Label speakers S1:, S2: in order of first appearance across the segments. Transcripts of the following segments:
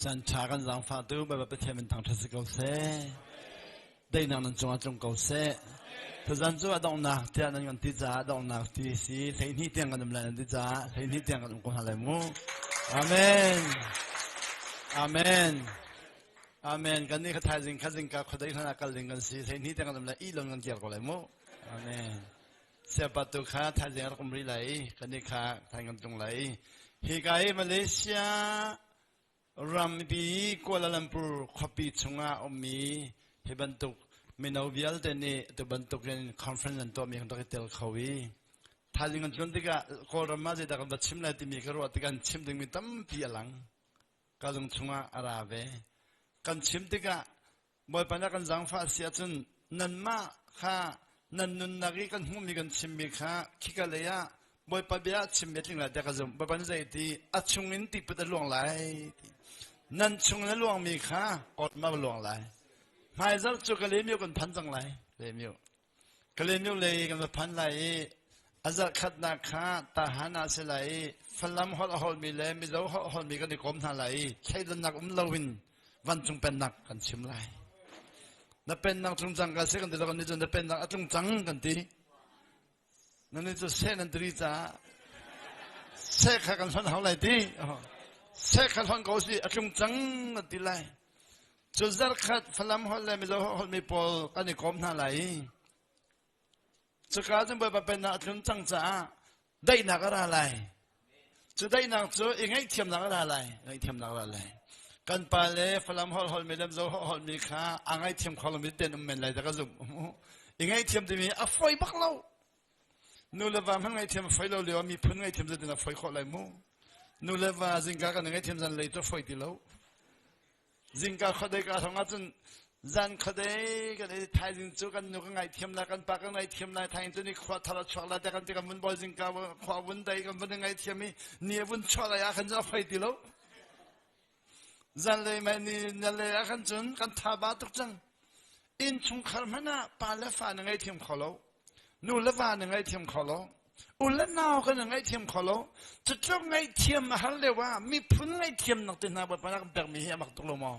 S1: Caan ṭha kan zaangfahtu Bawipa Pathian min thangṭhat si ko seh. Daihnak nan cungah tlung ko seh. Tuzan cu a donghnak tiah nan kan ti caah donghnak ti si 12 tiang kan um lai nan ti caah 12 tiang kan um ko hna lai mu. Amen. Amen. Amen. Kan nih kha thaizing kha zingka khuadei hlan ah kal ding kan si 12 tiang kan um lai i lon kan kir ko lai mu. Amen. Siapa tu kha thaizing rak um rih lai i kan nih kha thaing kan tlung lai i hika i Malaysia rampi Kuala Lumpur khuapi chungah ummi hi bantuk mino vialte nih tu bantukin conference an tuahmi kan rak i tel kho i thaizing kan tlun tikah Kawlram ah zeidah kan va chim lai timi ka ruah tikah an chim dingmi tampi a lang ka lung chungah a ra ve kan chim tikah Bawipa nih kan zaangfah si ahcun nanmah kha nan nunnak i kan hmuhmi kan chimmi kha khika lei ah Bawipa bia a chimmi a tling lai tiah ka zumh. Bawipa nih zei ti a chungin tiput a luang lai ti. Nan chungin a luangmi kha kawt ma luang lai. Hmaizarh cu Kalaymyo kan phan cang lai. Kalaymyo. Kalaymyo lei kan va phan lai i a zarh khatnak kha Tahan ah si lai i Falam holh a holhmi le Mizo holh a holhmi kan i kom hna lai i thleidannak um loin vancung pennak kan chim lai. Na pennak tlung cang ka si kan ti lo kan nih cu na pennak a tlung cang kan ti. Na nih cu seh nan tiri caah seh kha kan hlonh hau lai ti. Seh kha hlonh ko si a tlung cang kan ti lai. Cu zarkhat Falam holh le Mizo holh holhmi pawl kan i kom hna lai i cuka cun Bawipa pennak a tlun cang caah daihnak a ra lai. Cu daihnak cu i ngaihthiamnak a ra lai. Ngaihthiamnak a ra lai. Kan pa le Falam holh holhmi le Mizo holh holhmi kha a ngaihthiam kho lomi ten um men lai ta ka zumh. I ngaihthiam timi a foi bak lo. Nu le va hmanh ngaihthiam a foi lo lio ah miphun ngaihthiam zeitin a foi khawh lai mu. Nu le va zingka kan i ngaihthiam zan lei cu a foi ti lo. Zingka khuadei ka thong ahcun zan khuadei kan ei thaizing cu kan nu kan ngaihthiam lai kan pa kan ngaihthiam lai thaizing cu ni khua thar a chuak lai te kan ti kan vun bawi zingka khua vun dei kan vun ngaihthiam i ni a vun chuah lai ah khan cun a fei ti lo zanlei mai ni nalei ah khan cun kan tha ba tuk cang inn chungkhar hmanh ah pa le fa na ngaihthiam kho lo nu le va na ngaihthiam kho lo u le nau kan ngaihthiam kho lo cutluk ngaihthiam a har lio ah miphun ngaihthiam nak te hna Bawipa kan pekmi hi a mak tuk lo maw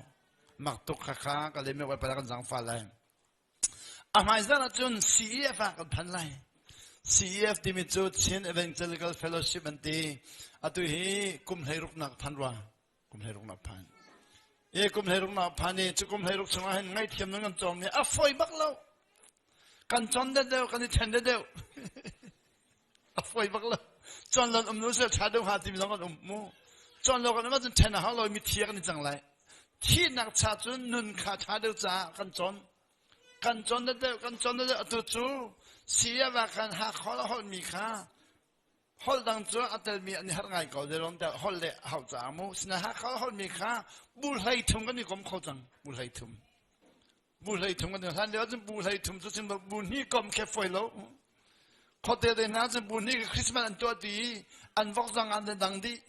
S1: mak tuk kha kha ka le mi Bawipa kan zangfa lai a hmaizarh ahcun CEF ah kan phan lai CEF timi cu Chin Evangelical Fellowship an ti atu hi kum 16 nak phan rua kum 16 nak phan e kum 16 nak phan i cu kum 16 chungah hin ngaihthiam nan kan cawm ni a foi bak lo kan con deuh deuh kan i then deuh deuh a foi bak lo con lon um nu sel tha deuh ha timi zong kan um mu con lo kan um ahcun then a hau lo mi thi kan i cang lai thihnak cha cun nun kha tha deuh caah kan con kan con deuh deuh kan con deuh deuh atu cu siava khan ha khol a holh mi kha holh dang cu a telmi an i harh ngai ko zerom tiah holh le hau caah mu sina Hakha holhmi kha bu hlei thum kan i kom kho cang bu hlei thum bu hlei thum kan i hlan lio cun bu hlei thum cu cun bu hnih kom khe foi lo khote te hna cun bu hnih Christmas an tuah ti i an vok zong an dang dih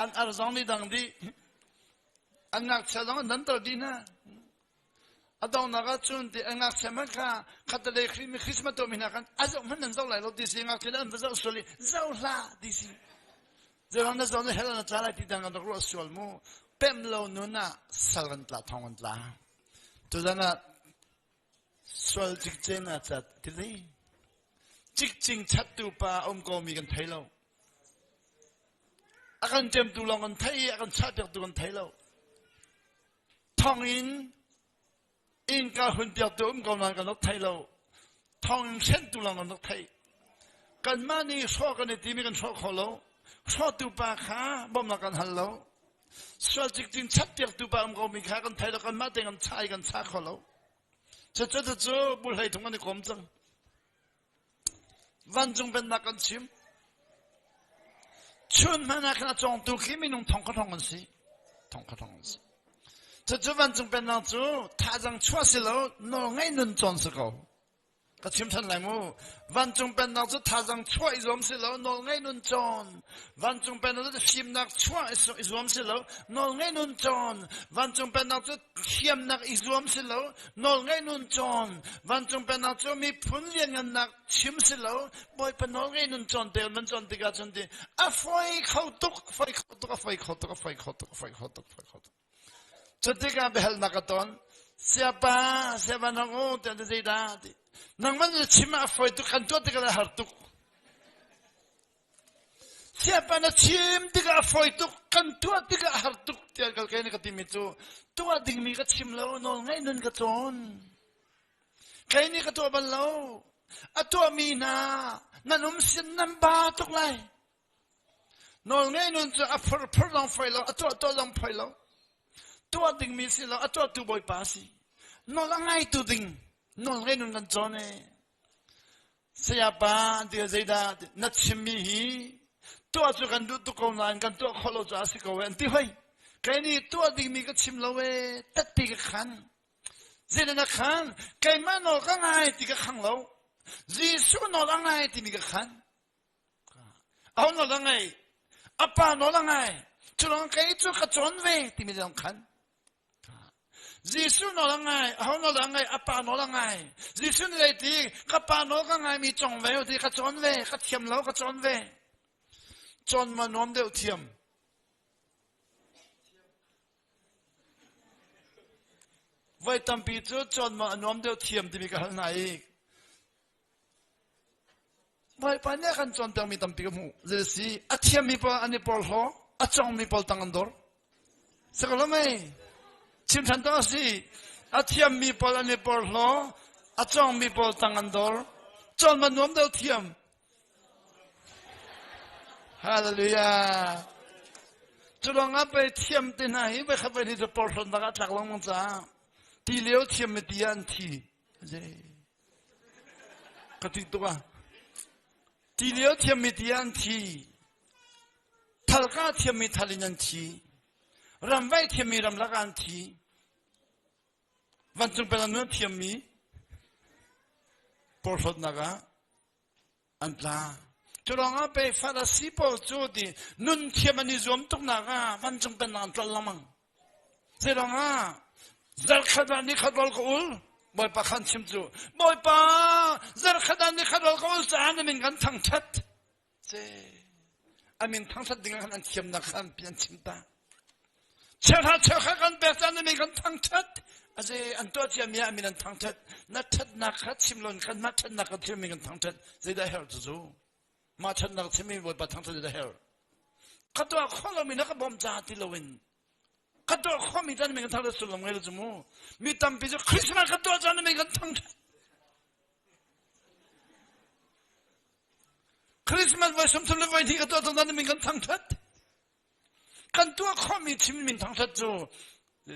S1: an ar zong nih dang dih an ngakchia zong an danter dih hna A donghnak ahcun ti a ngakchia hmanh kha khatalei Christmas tuahmi hna khan a zoh hmanh nan zoh lai lo ti si ngakchia an va zoh sual i zoh hlah ti si. Zeirang na zoh na hell na tla lai ti dang kan rak ruah sual mu. Pem lo nun ah sal kan tla thong kan tla. Tuzan ah sual cikcin ah cat ti li. Cikcing chattu pa um ko mi kan thei lo. A kan ṭemtu lawng kan thei i a kan chahpiaktu kan thei lo. Thonginn innka hunpiaktu um ko nain kan rak thei lo. Thonginn hrentu lawng kan rak theih. Kanmah nih hrawh kan i timi kan hrawh kho lo. Hrawhtu pa kha bawmhnak kan hal lo. Sual cikcin chatpiaktu pa um komi kha kan thei lo. Kanmah tein kan chah i kan chah kho lo. Cucu cucu bu hlei thung kan i kom cang. Vancung pennak kan chim. Chun hmanh ah khan a cawngtu khi minung thong kha thong an si. Thong kha thong an si. Cucu vancung pennak cu thazang chuah si lo, nawl ngaih nun cawn si ko. Ka chim ṭhan lai mu. Vancung pennak cu thazang chuah i zuam si lo, nawl ngaih nun cawn. Vancung pennak cu fimnak chuah i zuam si lo, nawl ngaih nun cawn. Vancung pennak cu thiamnak i zuam si lo, nawl ngaih nun cawn. Vancung pennak cu miphun lianngannak chim si lo, Bawipa nawl ngaih nun cawn te man cawn tikah cun ti a foi kho tuk, a foi kho tuk, a foi kho tuk, a foi kho tuk, a foi kho tuk, a foi kho tuk. Cutikah biahalnak ka ton. Siapa, siapa nang u, tiah ti zeidah ti. Nangmah na chim ah a fawi tuk, kan tuah tikah a har tuk. Siapa na chim tikah a fawi tuk, kan tuah tikah a har tuk, tiah kal kai na ka timi cu tuah dingmi ka chim lo, nawl ngaih nun ka cawn. Kei nih ka tuah bal lo. A tuahmi hna nan um sin nan ba tuk lai. Nawlngeih nun cu a phurphur zong foi lo, a tuahtuah zong foi lo. Tuah dingmi si lo, a tuahtu Bawipa a si. Nawl a ngaitu ding nawlngeih nun kan cawn e. Sayapa an ti zeidah na chimmi hi tuah cu kan duh tuk ko nain kan tuah khawh lo caah a si ko e an ti hoi. Kei nih tuah dingmi ka chim lo e, tatti ka khan. Zeidah na khan? Keimah nawl ka ngai ti ka khang lo. Jesuh nawl a ngai timi ka khan. Aho nawl a ngei? A pa nawl a ngai. Culong kei cu ka cawn ve timi zong khan. Jesuh nawl a ngai. Aho nawl a ngai? A pa nawl a ngai. Jesuh nih zei ti? Ka pa nawl ka ngai mi cong ve ti ka cawn ve. Ka thiam lo ka cawn ve. Cawn ma nuam deuh thiam. Voi tampi cu cawn ma a nuam deuh thiam timi ka hal hna i Bawipa nih a kan cawnpiakmi tampi ka hmuh. Zei si a thiammi pawl an i porhlaw, a cawngmi pawl tang an dor. Sakalo mei? Chim ṭhan to a si. A thiammi pawl an i porhlaw, a cawngmi pawl tang an dor. Cawn ma nuam deuh thiam. Hallelujah. Cu lawngah pei thiam te hna hi voi khat voi hnih cu porhlawtnak ah tlak lengmang caah ti lio thiam mi ti ah an thi. Ka ti tuk ah. Ti lio thiammi ti ah an thi. Thalka thiammi thal in an thi. Ramvaih thiammi ramlak ah an thi. Vancung pen an thiammi porhlawtnak ah an tla. Cu lawngah pei Farasi pawl cu ti nun thiam an i zuam tuknak ah vancung pennak an tlol lengmang. Zei ruangah zarkhat ah nikhat rawl ka ul Bawipa khan chim cu Bawipa zarkhat ah nikhat rawl ka ul caah na min kan thangṭhat. Ce a min thangṭhat ding ah khan an thiamnak khan pi an chim ta. Cheuhra cheukhat kan pek caan na min kan thangṭhat. Aze an tuah ciami ah min an thangṭhat. Na ṭhatnak kha chim loin kan mah ṭhatnak kan chim min kan thangṭhat. Zeidah herh cucu? Mah ṭhatnak chimmi Bawipa thangṭhat zeidah herh? Ka tuah khawh lomi na ka bawmh caah ti loin ka tuah khawhmi caan min kan thangṭhat sullam ngei lo cu mu. Mi tampi cu Christmas ka tuah caan min kan thangṭhat. Christmas voi 30 le voi hnih ka tuah cang min kan thangṭhat. Kan tuah khawhmi chim min thangṭhat cu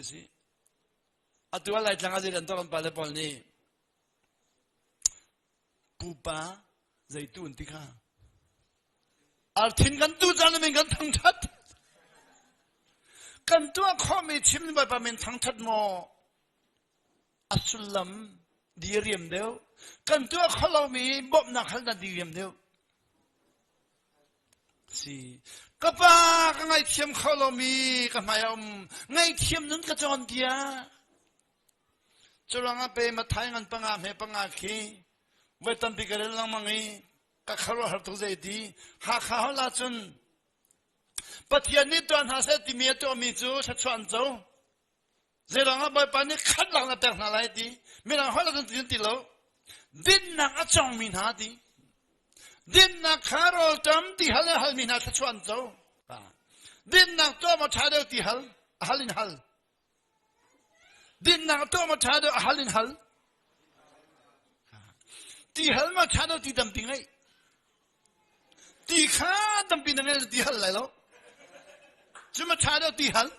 S1: si. Atu ah Laitlang ah zei an tuah kan pale pawl nih pupa zeitu an ti kha. Arthin kan tu caan min kan thangṭhat. Kan tuah khawhmi chim Bawipa min thangṭhat maw a sullam diriam deuh. Kan tuah kho lomi bawmhnak hal na diriam deuh. Si. Ka pa ka ngaithiam kho lomi ka hmai a um. Ngaithiam nun ka cawn tiah. Curuangah pe Mathai ngan panga hme panga khi voi tampi ka rel lengmang i ka khuaruahhar tuk zei ti Hakha holh ahcun Pathian nih tuah hna seh timi a tuahmi cu thluachuah an co. Zeiruangah Bawipa nih khat lak na pek hna lai ti mirang holh ahcun ti ti lo. Dinnak a congmi hna ti. Dinnak kha rawlṭam ti hal le halmi hna thluachuah an co. Dinnak tuah maw ṭha deuh ti hal, a hal in hal. Dinnak tuah maw ṭha deuh a hal in hal. Ti hal maw ṭha deuh ti tampi ngeih. Ti kha tampi na ngei ti hal lai lo. Cu ma ṭha deuh ti hal.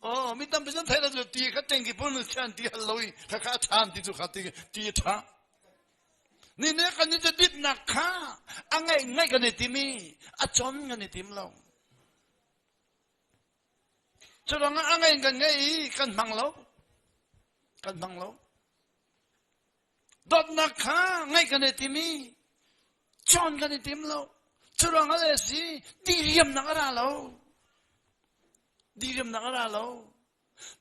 S1: Oh, mi tampi zan thei lo cu ti kha tengki pun thian ti hal lo i kha kha a ṭha ti cu kha ti ti a ṭha. Ni ne kan i ditnak kha a ngaih ngaih kan i tim i a con kan i tim lo. Cu ruangah a ngei kan ngei i kan hmang lo. Kan hmang lo. Dawtnak kha ngaih kan i tim i cawn kan i tim lo. Cu ruangah le si diriamnak a ra lo. Diriamnak a ra lo.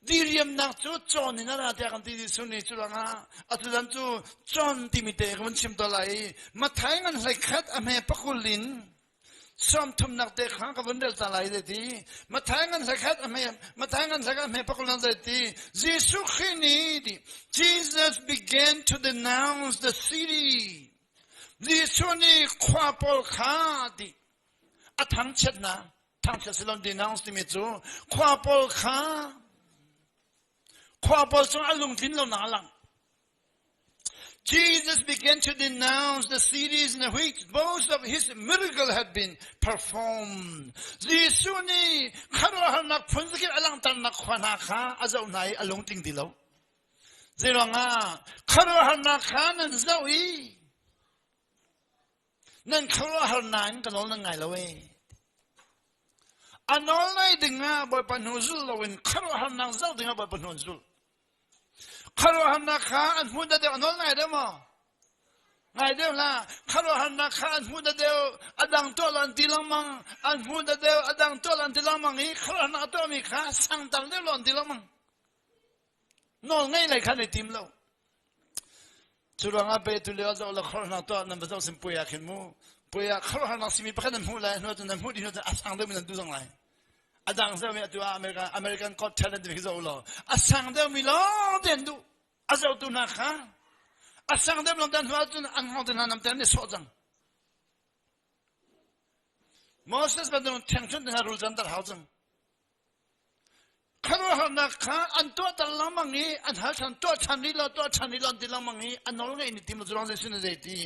S1: Diriamnak cu cawn in a ra tiah kan ti Jesuh nih cu ruangah atu zan cu cawn timi te ka van chim to lai i Mathai ngan hlei khat a hme pakul in sawmthumnak te kha ka vun rel ta lai zai ti Mathai ngan hlekhat a hme Mathai ngan hlekhat a hme pakul nan zai ti Jesuh Khrih nih ti Jesus began to denounce the city Jesuh nih khua pawl kha ti a thangchiat hna thangchiat silon denounce timi cu khua pawl kha khua pawl cung a lungtlin lo nak a lang Jesus began to denounce the cities in which most of his miracles had been performed. Jesuh nih khuaruahharnak phun zakip a langhternak khua hna kha a zoh hna i a lungtling ti lo. Zeiruangah khuaruahharnak kha nan zoh i nan khuaruahhar nain ka nawl nan ngai lo ee. A nawl ngai dingah Bawipa hnu zul loin khuaruahharnak zoh dingah Bawipa hnu an zul. Khuaruahharnak kha an hmu da deuh a nawl ngai deuh maw? Ngai deuh hlah. Khuaruahharnak kha an hmu da deuh a dang tuah lo an ti lengmang. An hmu da deuh a dang tuah lo an ti lengmang i khuaruahharnak a tuahmi kha sangtar deuh lo an ti lengmang. Nawl ngei lei kha an i tim lo. Cu ruangah pe tu lio zoh le khuaruahharnak tuah nan va zoh sin puai ah khin mu. Puai ah khuaruahharnak simi pakhat nan hmuh lai hnu cun nan hmuh dih hnu cun a sang deuhmi nan duh zong lai. A dang deuhmi atu ah American American Got Talent timi khi zoh law a sang deuhmi lawng te an duh. A zohtu hna kha a sang deuh lawng te an hmuh ahcun an hngawng te hna nam te an i sawh cang. Moses bantuk ṭhengṭhunh te hna rul can tar hau cang. Khuaruahharnak kha an tuahter lengmang i an hal ṭhan tuah ṭhan rih lo tuah ṭhan rih lo an ti lengmang i a nawl ngeih ni tim lo cu Jesuh nih zei ti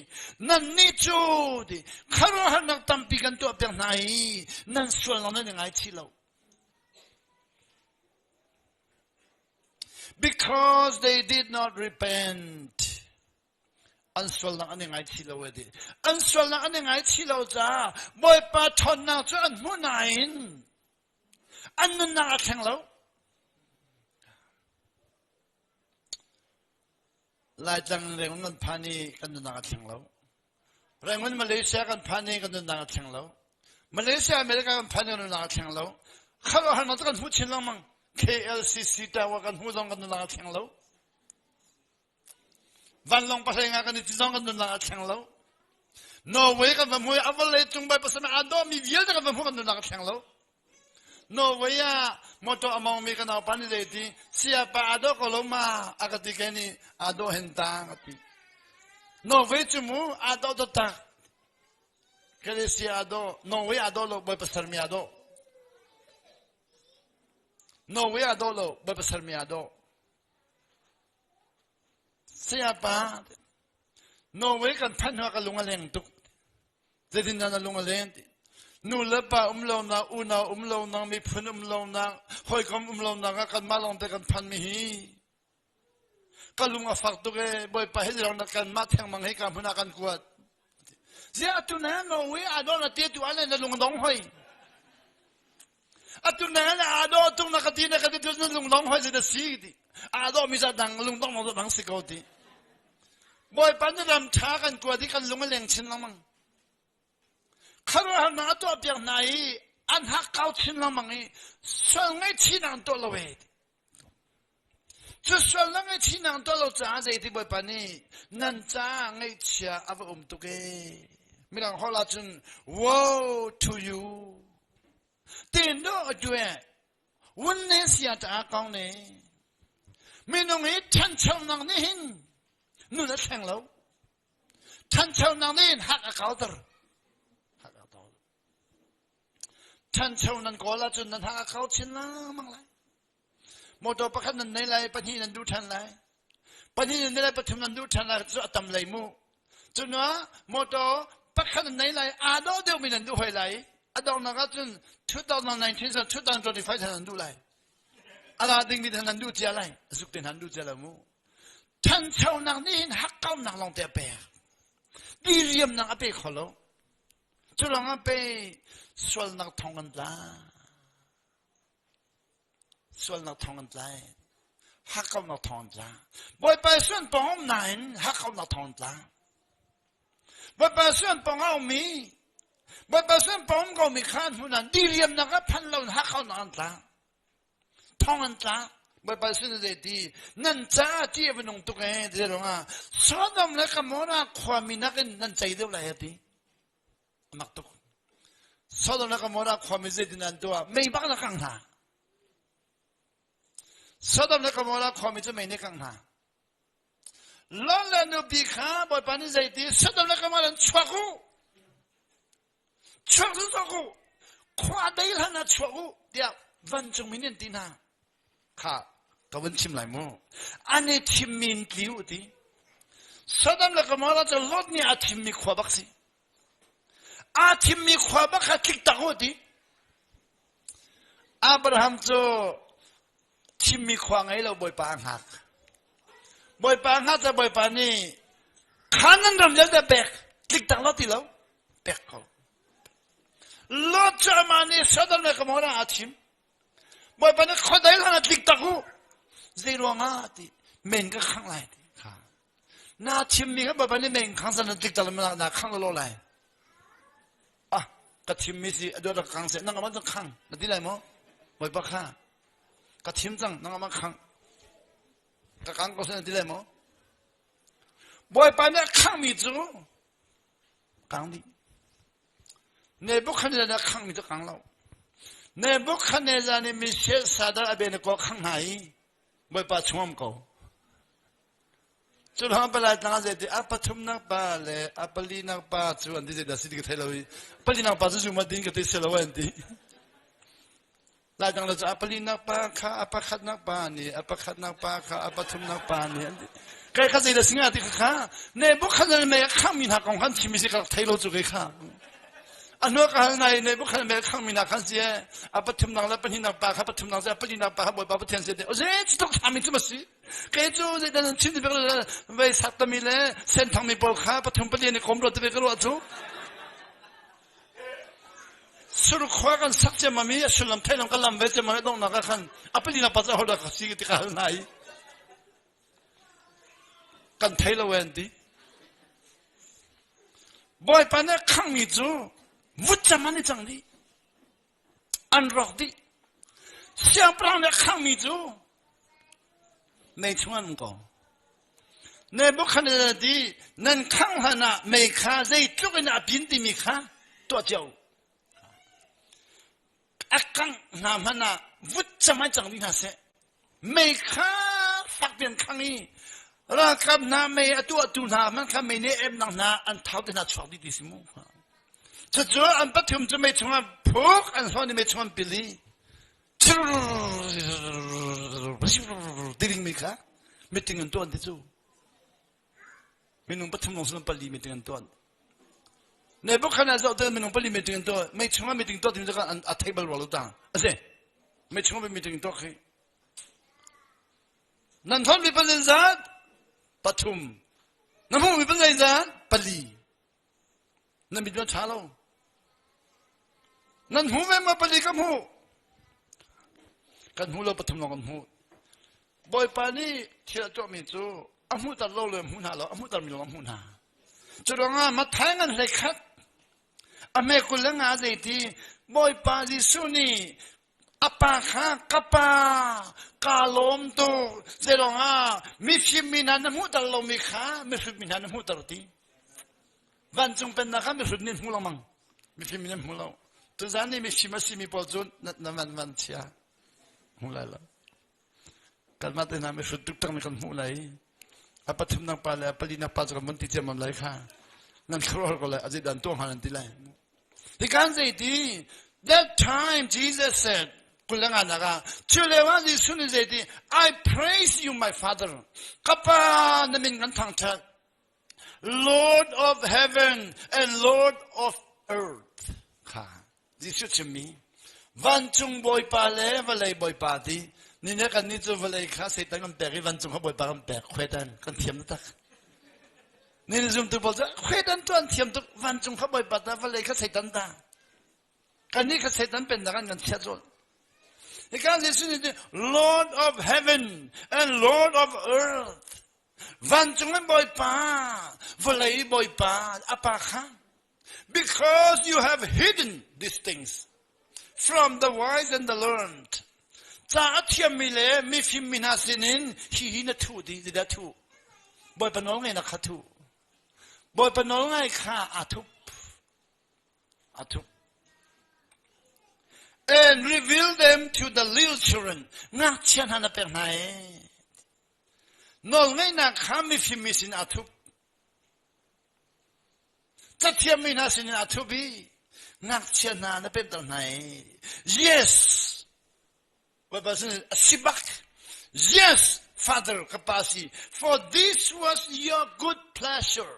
S1: nannih cu ti khuaruahharnak tampi kan tuah piak hna i nan sualnak nan i ngaichih lo because they did not repent an sualnak an i ngaichih lo e ti an sualnak an i ngaichih lo caah Bawipa ṭhawnnak cu an hmuh nain An nunnak a thleng lo. Laitlang Rangoon kan phan i kan nunnak a thleng lo. Rangoon Malaysia kan phan i kan nunnak a thleng lo. Malaysia America kan phan i kan nunnak a thleng lo. Khuaruahharnak cu kan hmuh chin lengmang. KLCC Tower kan hmuh zong kan nunnak a thleng lo. Vanlawng pahlei nga kan i ti zong kan nunnak a thleng lo. Norway kan va hmu i a vawlei cung bai pasal aa dawhmi vialte kan va hmu kan nunnak a thleng lo. Norway ah motor a mawngmi kan naupa nih zei ti siapa aa dawh ko lo ma a ka ti ke nih aa dawh hen ta ka ti. Norway cu mu aa dawh taktak. Malaysia aa dawh, Norway aa dawh lo, Bawipa sermi aa dawh. Norway aa dawh lo, Bawipa sermi aa dawh. Sayapa, Norway kan phanh hnu ah ka lung a leng tuk. Zeitindah na lung a leng ti? Nu le pa um lonak, unau um lonak, miphun um lonak, hawikom um lonak ah kanmah lawng te kan phanmi hi ka lung a fak tuk ee Bawipa hi lawng na kanmah thengmang hi ka hmun ah kan kuat. Ziah atu na Norway aa dawh na te tu ah le na lung dong hoi. Atu na le aa dawh tung na ka ti na ka ti tu na lung dong hoi si na si ti. Aa dawh mi za dang lung dong dong dang si ko ti. Bawipa na ram tha kan kuat i kan lung a leng chin lengmang. Khuaruahharnak a tuah piak hna i an hakkau chin lengmang i sual ngaihchihnak an tuah lo e. Cu sualnak ngaihchihnak tuah lo caah zeiti Bawipa nih nan caah ngaihchia a va um tuk ee. Mirang holh ahcun woe to you. Tin do a tue wun ne sia ta kong ne. Minung hi ṭhanchonak nih hin nun a thleng lo. Ṭhanchonak nih hin hak a kauter. Hak a kauter. Ṭhancho nan kawl ahcun nan hak a kau chin lengmang lai. Motor pakhat nan nei lai, pahnih nan duh ṭhan lai. Pahnih nan nei lai, pathum nan duh ṭhan lai, cu a tam lei mu. Cunah motor pakhat nan nei lai, aa dawh deuhmi nan duh hoi lai. A donghnak ahcun 2019 2025 nan duh lai. A ra dingmi nan duh cia lai. A zuk te nan duh cia lo mu. Ṭhanchonak nih hin hakkaunak lawng te a pek. Diriamnak a pe kho lo. Cu lawngah pe sualnak thong kan tla. Sualnak thong kan tlai. Hakkauhnak thawng an tla. Bawipa Jesuh an pawng um nain hakkauhnak thawng an tla. Bawipa Jesuh an pawng a ummi Bawipa Jesuh an pawng um komi kha an hmuh nain diriamnak ah phan lo in hakkauhnak an tla. Thong an tla. Bawipa Jesuh nih zeiti nan caah ti a va nung tuk ee ti ruangah Sodom le Gomorrah khuami nakin nan cei deuh lai a ti. A mak tuk. Sodom le Gomorrah khuami zeitin an tuah? Mei bak na kang hna. Sodom le Gomorrah khuami cu mei nih kang hna. Lot le nupi kha Bawipa nih zeiti Sodom le Gomorrah in chuak u. Chuak cu chuak u. Khua dei hlan ah chuak u tiah vancung min in ti hna. Kha ka vun chim lai mu. An i thimmi in tli u ti. Sodom le Gomorrah cu Lot nih a thimmi khua bak si. Aa thimmi khua bak kha tlik tak u ti. Abraham cu thimmi khua ngei lo Bawipa a hngak. Bawipa a hngak ca Bawipa nih Khanan ram vialte pek tlik tak lo ti lo pek ko. Lot cu amah nih Sodom le Gomorrah aa thim. Bawipa nih khuadei hlan ah tlik tak u. Zei ruangah ti men ka khangh lai ti kha. Na thimmi kha Bawipa nih men khang san tlik tak na na khang lo lai. Ah ka thimmi si a duat khang se nang aman khang na ti lai maw? Bawipa kha ka thim cang nang aman khang ka kang ko se na ti lai maw? Bawipa nih a khangmi cu kang dih. Nebuchadnezzar nih a khanghmi cu kang lo. Nebuchadnezzar nih Meshach Shadrach Abednego a khangh hna i Bawipa chung um ko. Cu lawng palai tlang ah zeiti a pathumnak pa le a palinak pa cu an ti zeidah si ti ka thei lo i palinak pa cu zuma din ka ti si lo an ti. Laitlang le cu a palinak pa kha a pakhatnak pa nih a pakhatnak pa kha a pathumnak pa nih an ti. Kai kha zeidah singa ti kha Nebuchadnezzar mei a khangmi hna kong khan chim si ka rak thei lo cu kai kha. A hnu ka hal nai Nebuchadnezzar mei a khangmi hna khan si a pathumnak le pahnihnak pa kha pathumnak si a palinak pa kha Bawipa Pathian si o zei cu tuk thami cu ma si. Kei cu zeidah nan chim ti bek vei sak tami le senthangmi pawl kha pathum pali an i kom ro ti ve ka ruah cu. Surkhua kan sak ciammam i a sullam theihlam kan lam ve ciammam i donghnak ah khan a palinak pa cu ahodah ka si ti ka hal hna i kan thei lo an ti. Bawipa nih a khanghmi cu vutcam an i cang dih. An rawk dih. Siangpahrang nih a khanghmi cu mei chung an um ko. Nebuchadnezzar ti nan khangh hlan ah mei kha zeitluk in a pin timi kha tuah cio. A kangh hna hmanh ah vutcam an cang dih hna seh. Mei kha fak pian khang i ralkap hna mei a tuahtu hna hmanh kha mei nih emnak hna an thau te hna chuak dih ti si mu. Cucu an pathum cu mei chungah phuk an hlawn i mei chung an pil i ti dingmi kha meeting an tuan ti cu minung pathum lawng sin pali meeting an tuan Nebuchadnezzar zoh te minung pali meeting an tuah mei chungah meeting tuah timi cu a thei bal rua lo ta a si mei chungah meeting tuah khi nan thon mi pazin zat pathum na hmuh mi pazin zat pali Nan mit a ṭha lo. Nan hmu ve maw pali ka hmuh? Kan hmu lo pathum lawng kan hmuh. Bawipa nih thil a tuahmi cu a hmuhter lo le hmu hna lo, a hmuhtermi lawng a hmuh hna. Cu ruangah Matthai ngan hlei khat a hme 25 zeiti Bawipa Jesuh nih a pa kha ka pa kaa lawm tuk zeilawng ah mifim mi hna na hmuhter lomi kha mihrut mi hna na hmuhter ti vancung pennak kha mihrut nih hmu lengmang mifim nih hmu lo tuzan nih mifim a simi pawl cu na van van chia hmu lai lo kanmah te hna mihrut tuk tak mi kan hmuh lai a pathumnak pa le a palinak pa cu kan vun ti ciammam lai kha nan khuaruahhar ko lai a zeidah tuah hnga nan ti lai hi kan zei ti that time Jesus said 25 nak ah cu lio ah Jesuh nih zei ti I praise you my father ka pa na min kan thangṭhat Lord of heaven and Lord of earth kha Jesuh chimmi vancung bawipa le vawlei bawipa ti ni ne kan nih cu vawlei kha Satan kan pek i vancung kha bawipa kan pek khuetan kan thiam tak ni ne zumtu pawl cu khuetan tu an thiam tuk vancung kha bawipa ta vawlei kha Satan ta kan nih kha Satan pennak an kan chiah zawn. Hika Jesuh nih Lord of heaven and Lord of earth. Vancung in Bawipa, vawlei Bawipa, a pa kha. Because you have hidden these things from the wise and the learned. Ca a thiammi le mifim mi hna sinin hi hi na thuh dih, ti dah thuh. Bawipa nawl ngai na kha thuh. Bawipa nawl ngai kha aa thup. Aa thup. And reveal them to the little children. Ngakchia hna na pek hna ee. Nawlngeihnak kha mifim mi sin aa thup. Cathiam mi hna sinin aa thup i ngakchia hna na pemter hna i yes Bawipa sin a si bak yes father ka pa si for this was your good pleasure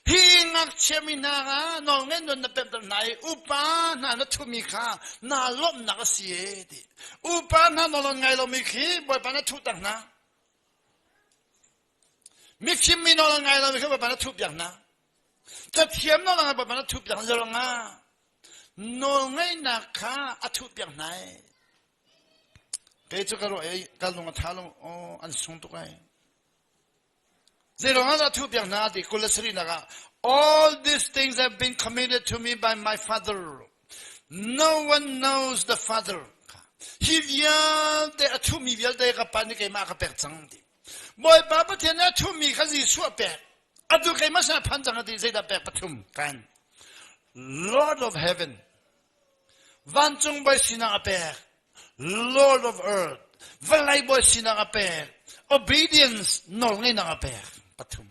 S1: hi ngakchia mi hna kha nawlngeih nawn na pemter hna i upa hna na thumi kha naa lawmhnak a si e ti upa hna nawl ngai lomi khi Bawipa na thuhter hna mifim mi nawl ngai lomi khi Bawipa na thuhpiak hna cathiam nawl ngai Bawipa na thuhpiak hna zalonga nawlngeihnak kha a thuhpiak hna i kei cu ka ruah i ka lung a tha lo aw an sung tuk ai Zeiruang ah dah thuhpiak hna ti 27 nak ah all these things have been committed to me by my father. No one knows the father. Hi vialte a thumi vialte ka pa nih keimah ka pek cang ti. Bawipa Pathian nih a thumi kha Jesuh a pek. Atu keimah sinah phan cang ti zeidah pek pathum kan. Lord of heaven Vancung bawi sinak a pek. Lord of earth, vawlei bawi sinak a pek. Obedience, nawlngeihnak a pek. Pathum.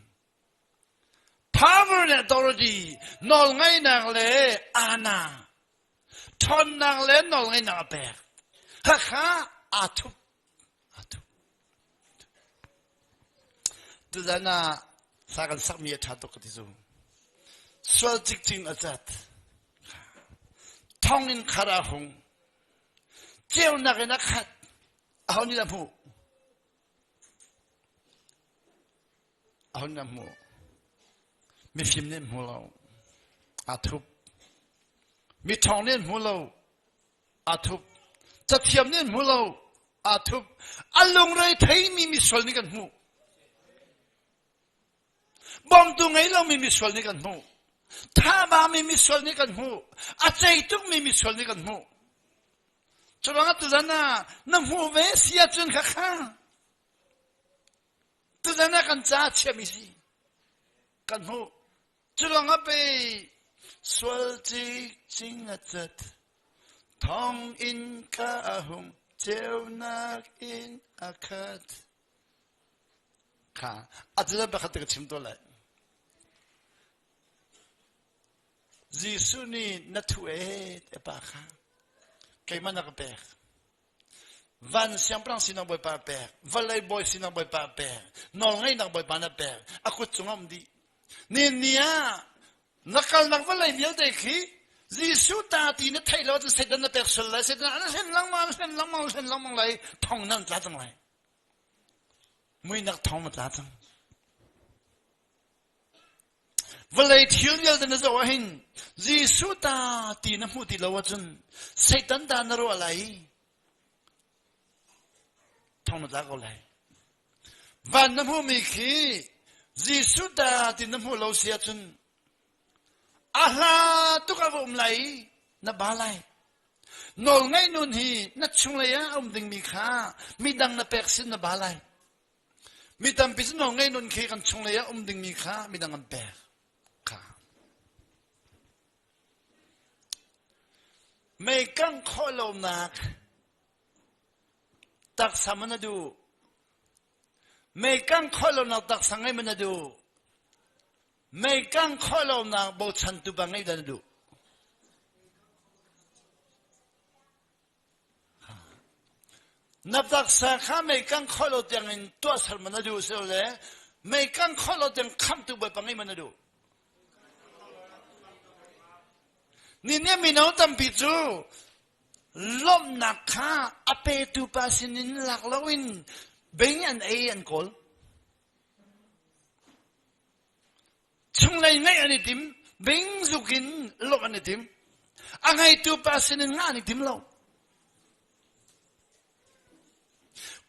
S1: Power and authority, nawlngeihnak le ana. Ṭhawnnak le nawlngeihnak a pek. Khakha aa thup. Aa thup. Tuzan ah sa kan sakmi a ṭha tuk ka ti cu. Sual cikcin a cat. Thong in khar a hung. Ceunak in a khat. Aho nih dah hmuh? Aho nih dah hmuh? Mifim nih an hmu lo. Aa thup. Miṭhawng nih an hmu lo. Aa thup. Cathiam nih an hmu lo. Aa thup. A lungre theimi misual nih kan hmuh. Bawmtu ngei lomi misual nih kan hmuh. Thabami misual nih kan hmuh. A cei tukmi misual nih kan hmuh. Curuangah tuzan ah na hmuh ve si ahcun khakha tuzan ah kan ca chiami si kan hmuh. Curuangah pei sual cikcing a cat thong in ka hung ceunak in a khat. Kha a cu pakhat te ka chim tuah lai. Jesuh nih na thu e te pa kha keimah na ka pek. Van siangpahrang sinak Bawipa pek, vawlei bawi sinak Bawipa pek, nawlngeihnak Bawipa na pek, a kut cung um dih. Ni ni ah na kalnak vawlei vialte khi Jesuh ta ti na theih lo ahcun Satan na pek sual lai, Satan an hlen lengmang, an hlen lengmang, an hlen lengmang lai, thong nan tla cang lai. Muinak thong na tla cang. Vawlei thil vialte na zoh ahhin Jesuh ta ti na hmuh ti lo ahcun Satan ta na ruah lai i thong na tla ko lai. Van na hmuhmi khi Jesuh ta ti na hmuh lo si ahcun a hla tuk a va um lai i na ba lai. Nawlngaih nun hi na chunglei ah a um dingmi kha midang na pek sin na ba lai. Mi tampi cu nawlngaih nun khi kan chunglei ah um dingmi kha midang an pek. Kha. Mei kangh khawh lonak taksa man a duh. Mei kangh khawh lonak taksa ngei man a duh. Mei kangh khawh lonak bochantu pa ngeih dah na duh. Na taksa kha mei kangh khawh lo tiangin tuahser man na duh silole mei kangh khawh lo tiang khamhtu Bawipa ngeih man na duh. Ni nih mino tampi cu lawmhnak kha a petu pa sinin lak loin bing an ei an kawl. Chunglei ngeih an i tim, bingzuk in lawmh an i tim. A ngeitu pa sinin ngah an i tim lo.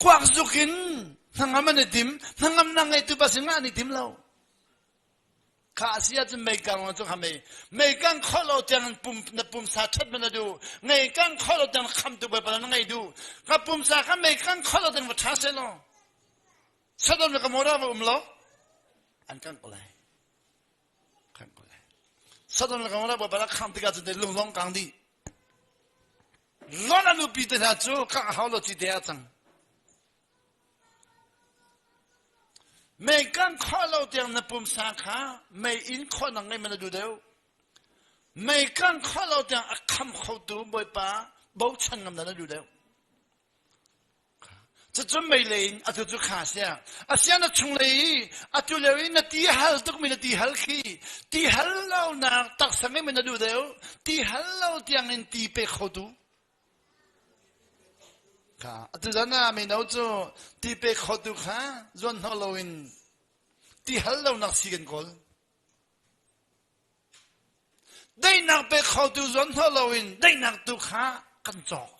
S1: Kuak zuk in hnangam an i tim, hnangamnak ngeitu pa sin ah an i tim lo. Kha a si ahcun meikang cu kha mei meikang kho lo tiang pum na pumsa ṭhat man na duh meikang kho lo tiang khamtu Bawipa na ngei duh ka pumsa kha meikang kho lo tiang va ṭha seh law Sodom le Gomorrah va um law an kang ko lai kang ko lai Sodom le Gomorrah Bawipa rak khang tikah cun lung zong kang dih Lot a nupi te hna cu kangh a hau lo ci te ah cang Mei kan khawh lo tiang na pumsa kha mei in khawhnak ngei man na duh deuh. Mei kan khawh lo tiang a kham khotu Bawipa bochan ngam na duh deuh. Cucu mei lei in atu cu kha sia. Asia na chung lei i atu lio i na ti hal tukmi na ti hal khi ti hal lo nak taksa ngei man na duh deuh. Ti hal lo tiang in ti pe khotu Kha atu zan ah mino cu ti pe khotu kha zuan hnawh loin ti hal lonak si kan kawl. Daihnak pe khotu zuan hnawh loin daihnak tu kha kan cawk.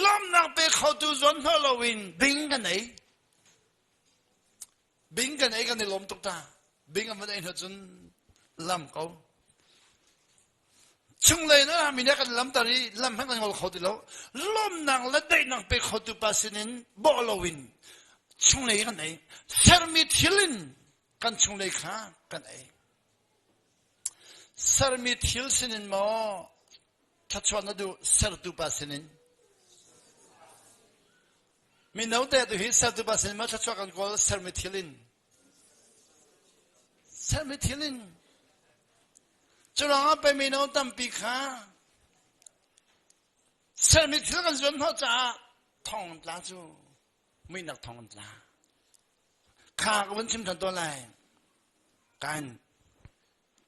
S1: Lawmnak pe khotu zuan hnawh loin bing kan ei. Bing kan ei kan i lawm tuk ta. Bing an van ei hnu cun lam ko. Chunglei na mi nih kan lamter i lam hmanh kan ngol kho ti lo. Lawmnak le daihnak pe khotu pa sinin bawh loin chunglei kan ei. Sermi thil in kan chunglei kha kan ei. Sermi thil sinin maw thluachuah na duh sertu pa sinin? Mino te tu hi sertu pa sinin maw thluachuah kan kawl sermi thil in? Sermi thil in. Curuangah pei mino tampi kha sermi thil kan zuam hnawh caah thong an tla cu muihnak thong an tla. Kha ka vun chim ṭhan tawn lai. Kan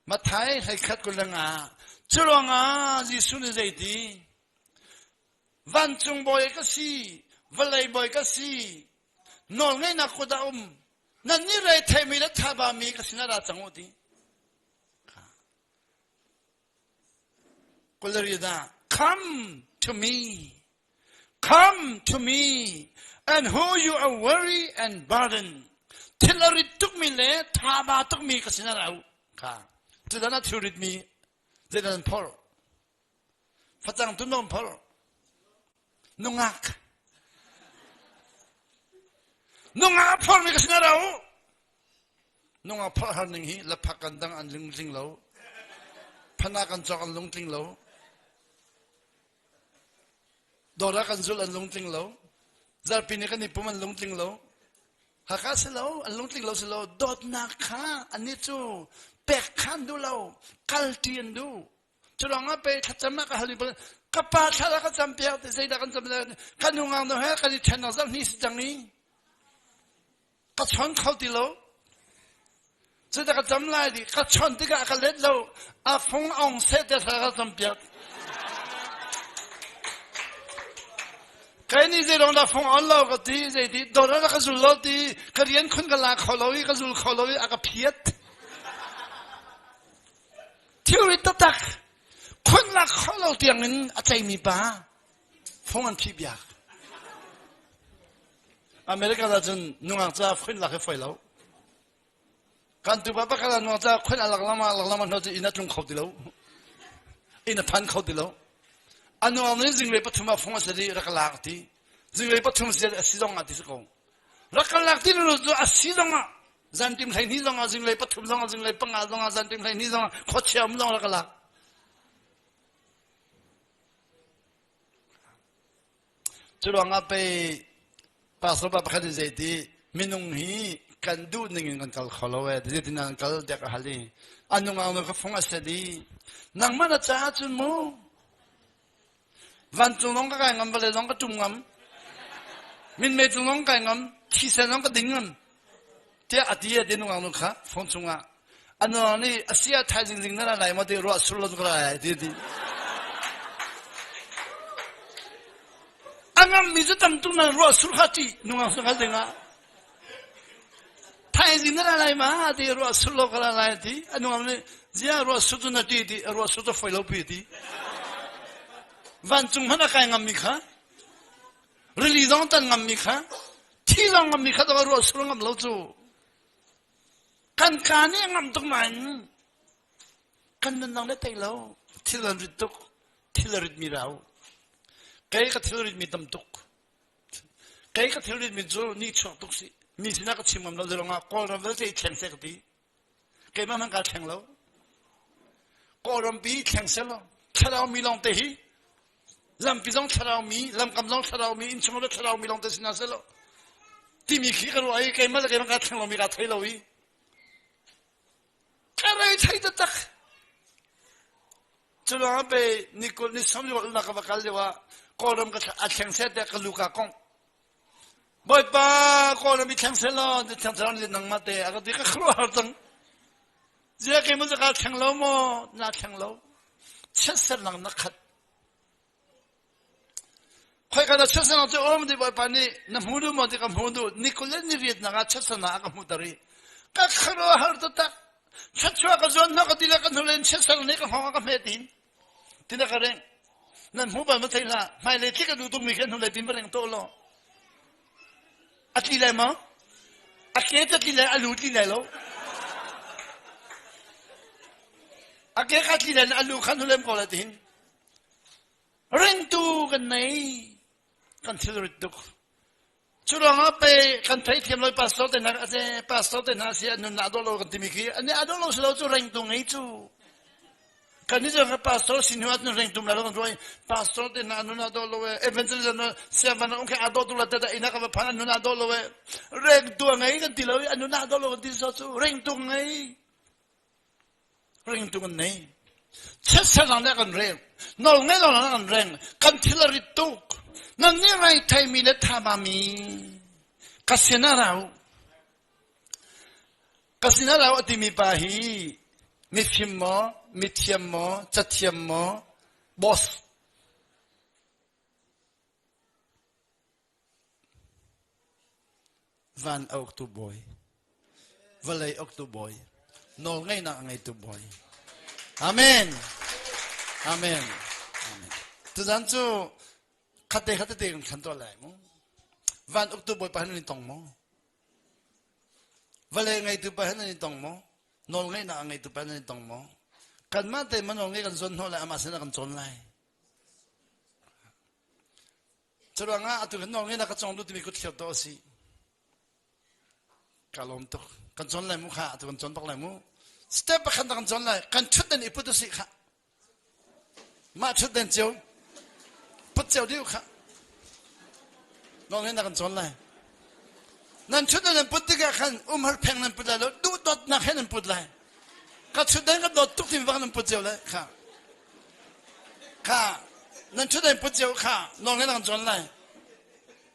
S1: Mathai hleikhat kul le nga. Curuangah Jesuh nih zeiti? Vancung bawi ka si, vawlei bawi ka si, nawlngeihnak kut ah um, nannih retheimi le thabami ka sinah ra cang u ti. Kularida, come to me, come to me, and who you are weary and burdened. Thil a rit tukmi le thaba tukmi ka sinah ra u. Kha. Cudan a thil ritmi zeidah nan phorh? Facang tu nan phorh? Nungak. Nungak a phormi ka sinah ra u. Nungak phorh har ning hi laphak kan dang an lungtling lo. Phana kan cawk an lungtling lo. Dawr ah kan zul an lungtling lo. Zarpi ni kan i pum an lungtling lo. Hakha si lo, an lungtling lo si lo. Dawtnak kha annih cu pek kha an duh lo. Kalṭi an duh. Cu ah pei thlacam ah ka hal mi ka pa thla ka cam piak ti zeidah kan cam lai ka nu ngang no he kan i then nak zarh hnih si cang i ka chon kho ti lo cudah ka cam lai di ka chon tikah ka let lo a fung ong seh te thla ka cam piak kai nih zei dong dah fung on lo ka ti zei ti dawt ah ka zul lo ti ka rian khun ka la kho lo i ka zul kho lo i a ka phiat Thilri taktak khonnak kho lo tiangin a tleimi pa fung an phih biak. America ah cun nungak ca khon lak hi foi lo. Kan tupa pakhat ah nungak ca khon a lak lama lak lama hnu cu inn a tlung kho ti lo. Inn a phan kho ti lo. A nungak nih zinglei pathum ah fung a si rak lak ti. Zinglei pathum si a si zong ah ti si ko. Rak kan lak ti lo cu a si zong ah zantim 12 zong ah zinglei pathum zong ah zinglei panga zong ah zantim 12 zong ah khuachia um zong rak ka lak. Cu ruangah pei pastor pa pakhat in zeiti minung hi kan duh ning in kan kal kho lo e zeitin an kal dek a hal i a nungak nu ka fung a set i nangmah na caah cun mu Vancung zong ka kai ngam, vawlei zong ka ṭum ngam. Minmei cung zong kai ngam, thisen zong ka ding ngam. Tiah a ti a ti nungak nu kha phone chungah. A nungak nih a si ah thaizing zing na ra lai maw ti ruah sur lo ka ra lai ti ti. A ngammi cu tam tuk nan ruah sur kha ṭih nungak cu kal dingah. Thaizing na ra lai ma ti ruah sur lo ka ra lai ti a nuam nih zia ruah sur cu na ti ti ruah sur cu foi lo pi ti vancung hmanh a kai ngam mi kha. Rili zong tan ngammi kha thi zong ngammi kha dawh ruah sur ngam lo cu. Kan ka nih ngam tuk nain kan nunnak le tei lo. Thil an rit tuk. Thil a ritmi rau. Kei ka thil ritmi tam tuk. Kei ka thil ritmi cu ni chuak tuk si. Mi sinah ka chim ngam lo zalong ah Kawlram vialte i thleng seh ka ti. Keimah hmanh kaa thleng lo. Kawlrampi thleng seh law thlarau mi lawng te hi lampi zong thlarau mi lamkam zong thlarau mi innchung le thlarau mi lawng te si hna seh law timi khi ka ruah i keimah le keimah kaa thleng lomi kaa thei lo i ka rei thei taktak. Cu ruangah pe ni kul ni som lio ka va kal lio ah Kawlram ka a thleng seh tiah ka lu ka kongh. Bawipa Kawlram i thleng seh law na thleng seh nangmah te a ka ti ka khuaruahhar cang. Zia keimah cu kaa thleng lo maw? Na thleng lo. Chiatsernak na khat. Khoika dah chiatsernak cu um ti Bawipa nih na hmu duh maw ti ka hmu duh. Ni kul le ni riatnak ah chiatsernak a ka hmuhter i ka khuaruahhar taktak. Thluachuah ka zuan hna ka ti le ka hnulei in chiatsernak nih ka hngawng ah ka hmet in tina ka reng. Nan hmu bal ma thei hlah. Hmailei tlik a duh tukmi khi hnulei pin va reng to law. A tli lai maw? A ke cu tli lai, a lu tli lai lo. A ke kha tli lai a lu kha hnulem ko lai tihin. Ringtu kan nei. Kan thilrit tuk. Cu ruangah pe kan theithiam lo pastor te hna ase pastor te hna si an nun a dawh lo kan timi khi ani a dawh lo si lo cu rengtu ngei cu. Kan ni cu pastor sin hnu ah rengtu la lo kan ruai pastor te hna nun a dawh lo e evangelism siavan um khe a dawh tu la te ina ka va phan nun a dawh lo e rengtu ngei kan ti lo i nun a dawh lo kan ti so cu rengtu ngei. Ringtu kan nei. Chiatsernak nih a kan reng. Nawl ngei lo a kan reng. Kan thil a rit tuk. Nan nih rai theimi le thabami ka sin ah ra u. Ka sin ah ra u a timi pa hi mifim maw, mithiam maw, cathiam maw, boss Van a uktu bawi, vawlei uktu bawi, nawlngeihnak a ngeitu bawi. Amen. Amen. Amen. Tuzan cu khatte khatte te kan khan tuah lai mu. Van uktu bawi pa hin nan tong maw? Vawlei ngeitu pa hin nan tong maw? Nawlngeihnak a ngeitu pa hin nan tong maw? Kanmah te ma nawlngei kan zawn hnawh lai amah sinah kan cawn lai. Curuangah atu kan nawl ngeihnak ka cawng duh timi kut thlir to a si. Ka lawm tuk. Kan cawn lai mu kha, atu kan cawn bak lai mu. Step pakhat kan cawn lai. Kan thut den i put usih kha. Mah thut den cio. Put cio dih kha. Nawl ngeihnak kan cawn lai. Nan thut den nan put tikah khan umhar pheng nan put lai lo, duh dawtnak he nan put lai. Ka thutden ka dawt tuk timi bak nan put cio lai kha. Kha nan thutden put cio kha nawl ngai kan cawn lai.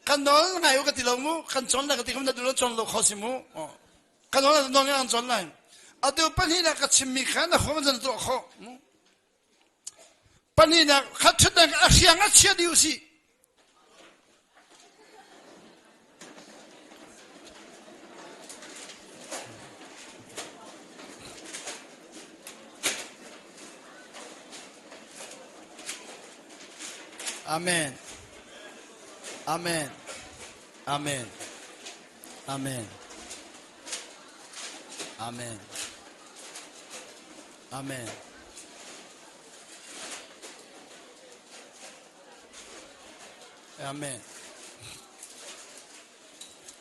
S1: Kan nawl ngai u ka ti lo mu, kan cawn lai ka ti kam na duh lo cawn lo kho si mu. Kan nawl nawl ngai kan cawn lai. Atu pahnihnak ka chimmi kha na huam zan tuah khawh mu. Pahnihnak kha thutden a hriang a chia dih u sih. Amen. Amen. Amen. Amen. Amen. Amen. Amen.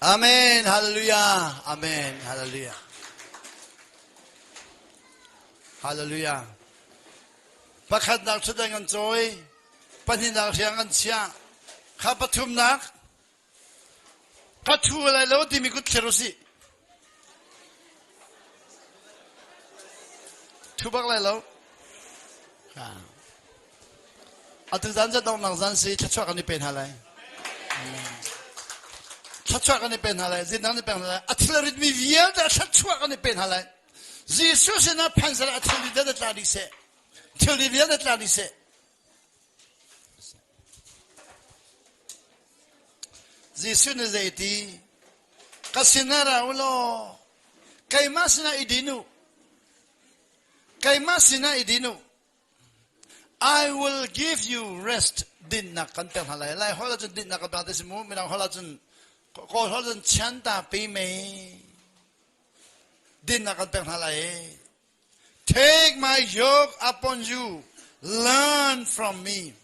S1: Amen. Hallelujah. Amen. Hallelujah. Hallelujah. Pakhatnak thutdeng an cawi, pahnihnak hriang an chiah. Kha pathumnak Ka ṭhu lai lo timi kut thlir usih. Ṭhu bak lai lo. Atu zan cu donghnak zan si thluachuah kan i pe hna lai. Thluachuah kan i pe hna lai. Zinnak kan i pe hna lai. A thil ritmi vialte thluachuah kan i pe hna lai. Jesuh sinah phan seh a thil vialte tla dih seh. Thil vialte tla dih seh. Jesuh nih zeiti ka sinah ra u law keimah sinah i din u keimah sinah i din u. I will give you rest dinnak kan pek hna lai. Lai holh ahcun dinnak kan pek te si mu. Mirang holh ahcun Kawl holh ahcun chianta pe me dinnak kan pek hna lai. Take my yoke upon you, learn from me.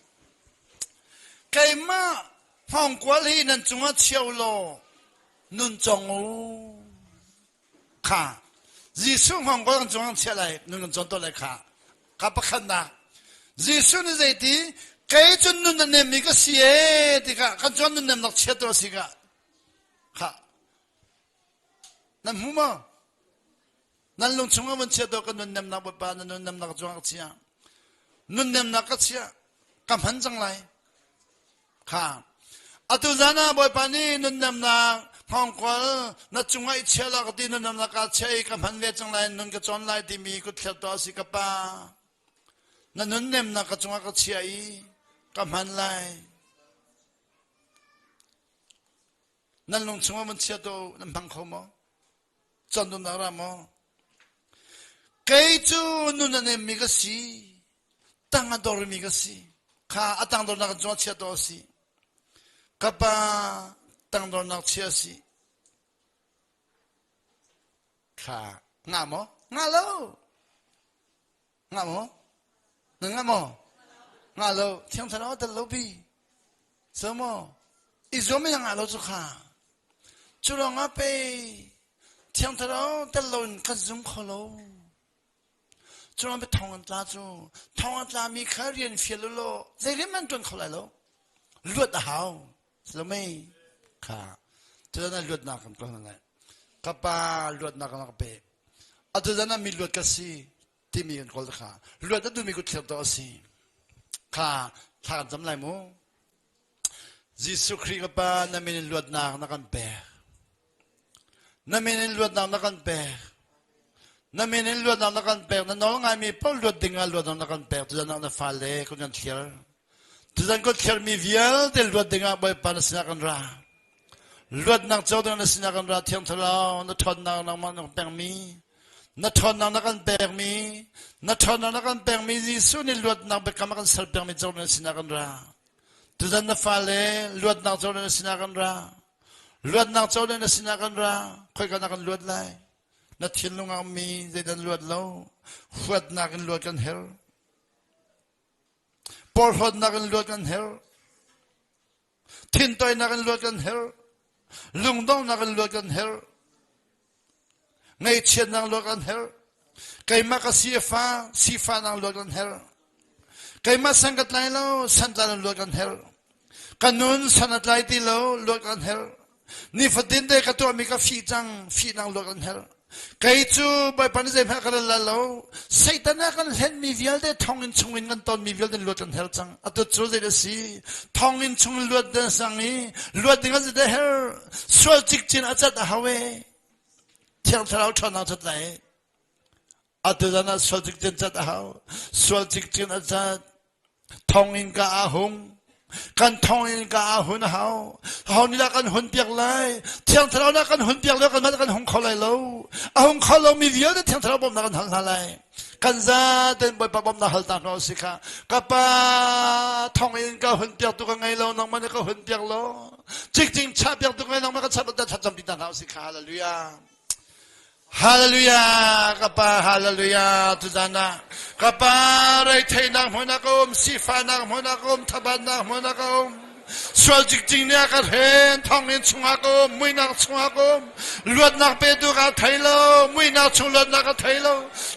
S1: Keimah hngawngkual hi nan cungah chia u law nun cong u. Kha Jesuh hngawngkual kan cungah chia lai, nun kan cawn tawn lai kha. Kha pakhatnak. Jesuh nih zeiti kei cu nun a nemmi ka si ee ti kha kan cungah nun nemnak chia tu a si kha. Kha nan hmu maw? Nan lung chungah vun chia tuah ka nunnemnak Bawipa na nunnemnak cungah ka chia. Nunnemnak ka chia ka hman cang lai. Kha atu zan ah Bawipa nih nunnemnak hngawngkual na cungah i chia la ka ti nunnemnak ka chia i ka hman ve cang lai nun ka cawn lai timi kut thler tuah si ka pa. Na nunnemnak ka cungah ka chia i ka hman lai. Nan lung chungah vun chia tuah nan hmang kho maw? Candun ra maw? Kei cu nun a nemmi ka si, tang a dormi ka si. Kha a tangdornak kan cungah chia to a si. Ka pa tangdornak chia a si. Kha nga maw? Nga lo. Nga maw? Na nga maw? Nga lo. Thiang thlarau tel lo bi. So maw? I zuam in nga lo cu kha. Cu ruangah pei Thiang Thlarau tel loin kan zum kho lo. Cu ruangah pei thong an tla cu. Thong an tlami kha rian fial u law zei rian man ṭuan kho lai lo. Luat a hau. Si lo mei? Kha. Cutan ah luatnak kan kawl hna lai. Ka pa luatnak kan rak pe. Atu zan ah mi luat ka si timi kan kawl kha. Luat a duhmi kut thlir to a si. Kha thla kan cam lai mu. Jesuh Khrih ka Pa, na min in luatnak na kan pek. Na min in luatnak na kan pek. Na min in luatnak na kan pek. Na nawl ngaimi paoh luat ding ah luatnak na kan pek. Tuzan ah na fale kun kan thlir. Tuzan kun thirmi vialte luat ding ah Bawipa na sinah kan ra. Luatnak co ding na sinah kan ra. Thiang Thlarau na ṭhawnnak nangmah na pekmi na ṭhawnnak na kan pekmi na ṭhawnnak na kan pekmi Jesuh nih luatnak biakam a kan ser pekmi co na sinah kan ra. Tuzan na fale luatnak co na sinah kan ra. Luatnak co na sinah kan ra. Khoika na kan luat lai? Na thinlung ah mi zeidan luat lo. Huatnak in luat kan her. Porhlawtnak in luat kan her. Thintoinak in luat kan her. Lungdonghnak in luat kan her. Ngaihchiatnak luat kan herh. Keimah ka sifa, sifahnak luat kan herh. Keimah san ka tlai lo, santlai lo luat kan herh. Ka nun san a tlai ti lo, luat kan herh. Nifatin te ka tuahmi ka fih cang, fihnak luat kan herh. Kei cu Bawipa nih zeihmanh ka rel lai lo. Satan a kan hlenmi vialte thonginn chungin kan tonmi vialte luat kan herh cang. Atu cu zei a si? Thonginn chung luat ding sang i luat ding an si herh. Sual cikcin a cat a hau e. Thiang Thlarau ṭhawnnak cat lai. Atu zan ah sual cikcin cat a hau. Sual cikcin a cat. Thonginn ka a hung. Kan thonginn ka a hun a hau. Ho nih dah kan hun piak lai? Thiang Thlarau dah kan hun piak lo kan kan hung kho lai lo. A hung kho lomi vialte Thiang Thlarau bawmhnak kan hal hna lai. Kan zaten Bawipa bawmhnak hal ta hna si kha. Ka pa thonginn ka hun piak tu ka ngei lo nangmah nih ka hun piak lo. Cikcing chah piak tu ka ngei nangmah ka chah ta thlacam ti ta hna si kha. Hallelujah. Hallelujah ka pa hallelujah tuzan ah ka pa reitheinak hmun ah ka um sifahnak hmun ah ka um thabatnak hmun ah ka um sual cikcing nih a ka hren thonginn chungah ka um muihnak chungah ka um luatnak petu ka thei lo muihnak chung luatnak ka thei lo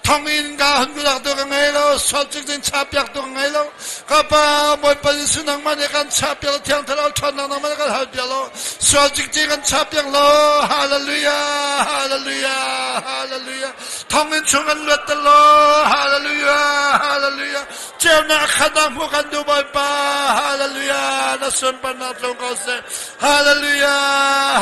S1: thonginn ka hun kulak tu ka ngei lo sual cikcing chahpiak tu ka ngei lo Ka pa Bawipa Jesuh nangmah nih kan chahpiak lo Thiang Thlarau ṭhawnnak nangmah nih kan halpiak lo sual cikcin kan chahpiak lo Hallelujah Hallelujah Hallelujah thonginn chung kan luat ter lo Hallelujah Hallelujah ceunak a khatnak hmuh kan duh Bawipa Hallelujah na sunparnak tlung ko seh Hallelujah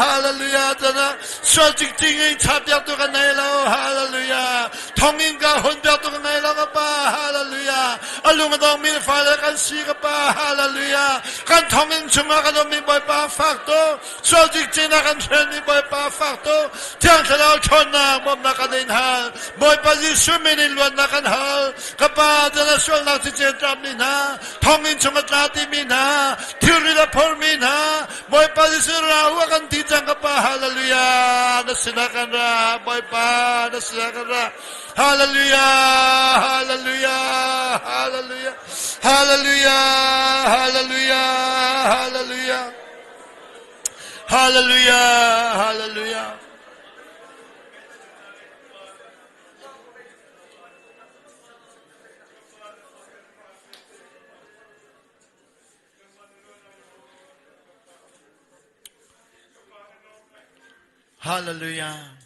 S1: Hallelujah tana sual cikcin in chahpiak tu kan nei lo Hallelujah thonginn ka hun piak tu ka ngei lo ka pa Hallelujah a lung a dongmi fale kan si ka pa hallelujah kan thonginn chungah kan ummi bawipa fak tu sual cikcin ah kan hrelmi bawipa fak tu thiang thlarau ṭhawnnak bawmhnak kan in hal. Bawipa Jesuh min in luatnak kan hal. Ka Pa, na sualnak cicen ṭammi hna, thonginn chung a tla timi hna, thilri a phormi hna, Bawipa Jesuh ra u a kan ti cang ka Pa, hallelujah, na sinah kan ra, Bawipa, na sinah kan ra. Hallelujah, hallelujah, hallelujah, hallelujah, hallelujah, hallelujah, hallelujah, hallelujah. Hallelujah.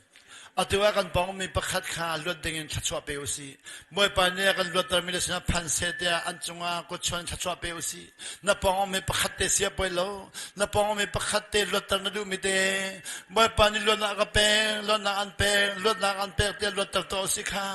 S1: Atu ah kan pawng mi pakhat kha luat dingin thluachuah pe usih. Bawipa nih a kan luattermi le sinah phan seh tiah an cungah kutchuan thluachuah pe usih. Na pawng mi pakhat te sia poi lo. Na pawng mi pakhat te luatter na duhmi te. Bawipa nih luatnak ka pek, luatnak an pek, luatnak an pek tiah luatter tuah usih kha.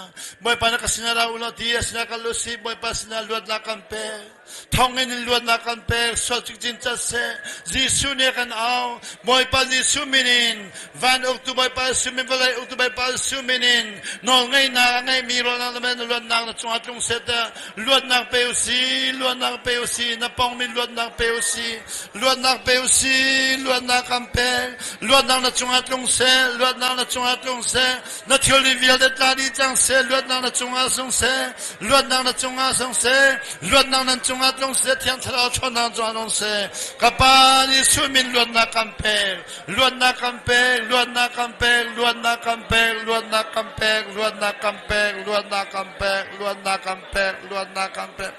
S1: Bawipa na ka sinah ra u law ti a sinah kal usih. Bawipa sinah luatnak kan pek. Thonginn in luatnak kan pek sual cikcin cat seh Jesuh nih a kan au Bawipa Jesuh min in van uktu Bawipa Jesuh min vawlei uktu Bawipa Jesuh min in nawlngeihnak a ngeimi ruahnak le luatnak na cungah tlung seh tiah luatnak pe usih luatnak pe usih na pongmi luatnak pe usih luatnak pe usih luatnak kan pek luatnak na cungah tlung seh luatnak na cungah tlung seh na thilri vialte tla dih cang seh luatnak na cungah sung seh luatnak na cungah sung seh luatnak nan cungah tlung seh thiang thlarau ṭhawnnak cungah tlung seh ka pa Jesuh min luatnak kan pek luatnak kan pek luatnak kan pek luatnak kan pek luatnak kan pek luatnak kan pek luatnak kan pek luatnak kan pek luatnak kan pek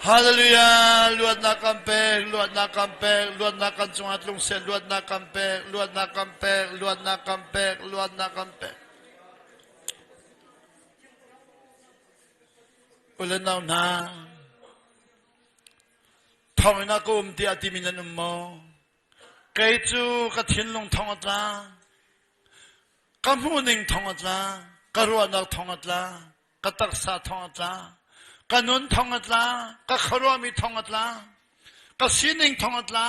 S1: Hallelujah! Luatnak kan pek, luatnak kan pek, luatnak kan cungah tlung seh, luatnak kan pek, luatnak kan pek, luatnak kan pek, luatnak kan pek. Ule nau hna, thonginn ah ka um tiah timi nan um maw? Kei cu ka thinlung thong a tla, ka hmuhning thong a tla, ka ruahnak thong a tla, ka taksa thong a tla ka nun thong a tla ka khuaruahmi thong a tla ka sining thong a tla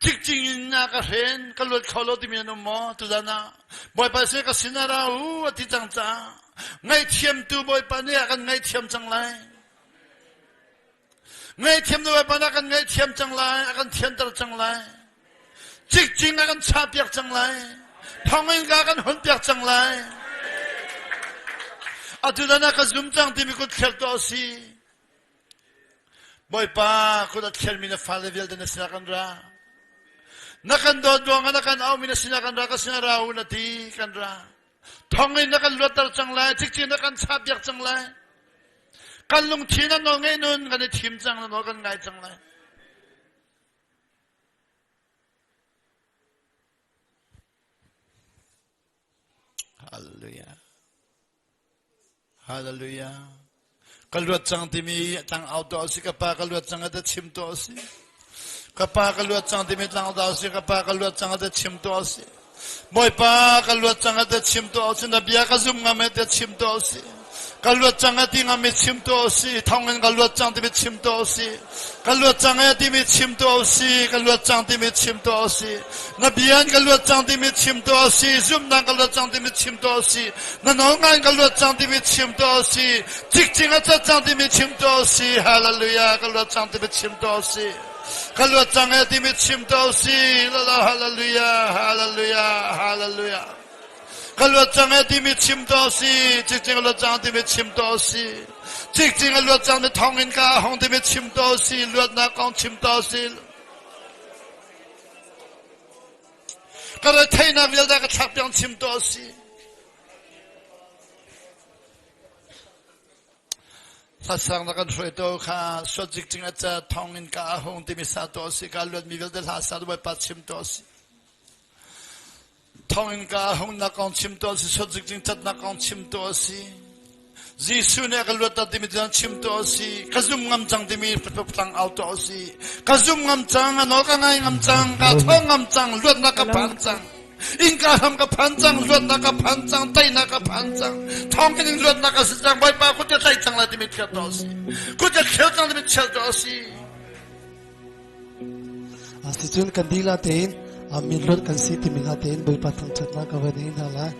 S1: cikcing in a ka hren ka luat kho lo timi an um maw tuzan ah bawipa sin ka sin ah ra u a ti cang caah ngaihthiamtu bawipa nih a kan ngaihthiam cang lai Ngaihthiam na Bawipa nih a kan ngaihthiam cang lai, a kan thianter cang lai. Cikcing a kan chahpiak cang lai. Thonginn ka kan hunpiak cang lai. Atu dan ah ka zum cang timi kut thler tuah si. Bawipa kut a thlermi na fale vialte na sinah kan ra. Na kan dawt ruangah na kan aumi na sinah kan ra, ka sinah ra u na ti kan ra. Thonginn na kan luatter cang lai, cikcin na kan chahpiak cang lai. Kan lungthin an nawl ngei nun kan i thim cang na nawl kan ngai cang lai. Hallelujah. Hallelujah. Ka luat cang timi tlang au to si ka pa ka luat cang ata chim to si. Ka pa ka luat cang timi tlang au si ka pa ka luat cang ata chim to si. Bawipa ka luat cang ati chim tuah usih na bia ka zum ngam ati chim tuah usih ka luat cang ati ngam i chim tuah usih thongin ka luat cang timi chim tuah usih ka luat cang e timi chim tuah usih ka luat cang timi chim tuah usih na bia in ka luat cang timi chim tuah usih zumnak ka luat cang timi chim tuah usih na nawl ngai ka luat cang timi chim tuah usih cikcing a cat cang timi chim tuah usih hallelujah ka luat cang timi chim tuah usih Ka luat cang e timi chim to si la la hallelujah hallelujah hallelujah ka luat cang e timi chim to si cikcing a luat cang timi chim to si cikcing a luat cang mi thong in ka hong timi chim to si luatnak kong chim to si ka retheihnak vialte ka thlak piang chim to si Hlasang na kan hruaitu kha suat cikcing a ca thong in ka ahung timi sa to si ka luat mi vialte hla sa Bawipa chim to si thong in ka ahung na kong chim to si suat cikcing cat na kong chim to si Jesuh nih a ka luat timi cu chim to si ka zum ngam cang timi tlang au to si ka zum ngam cang a nawl ka ngai ngam cang ka thong ngam cang luatnak ka phan cang Innka hram ka phan cang, luatnak ka phan cang, teinak ka phan cang. Thawng in luatnak ka si cang, Bawipa kut ka tlaih cang lai timi thial to a si. Kut ka khel cang timi thial to a si.
S2: Sicun kan dila tein. Amin luat kan si timi hla tein Bawipa thangṭhatnak ka van ei hna lai.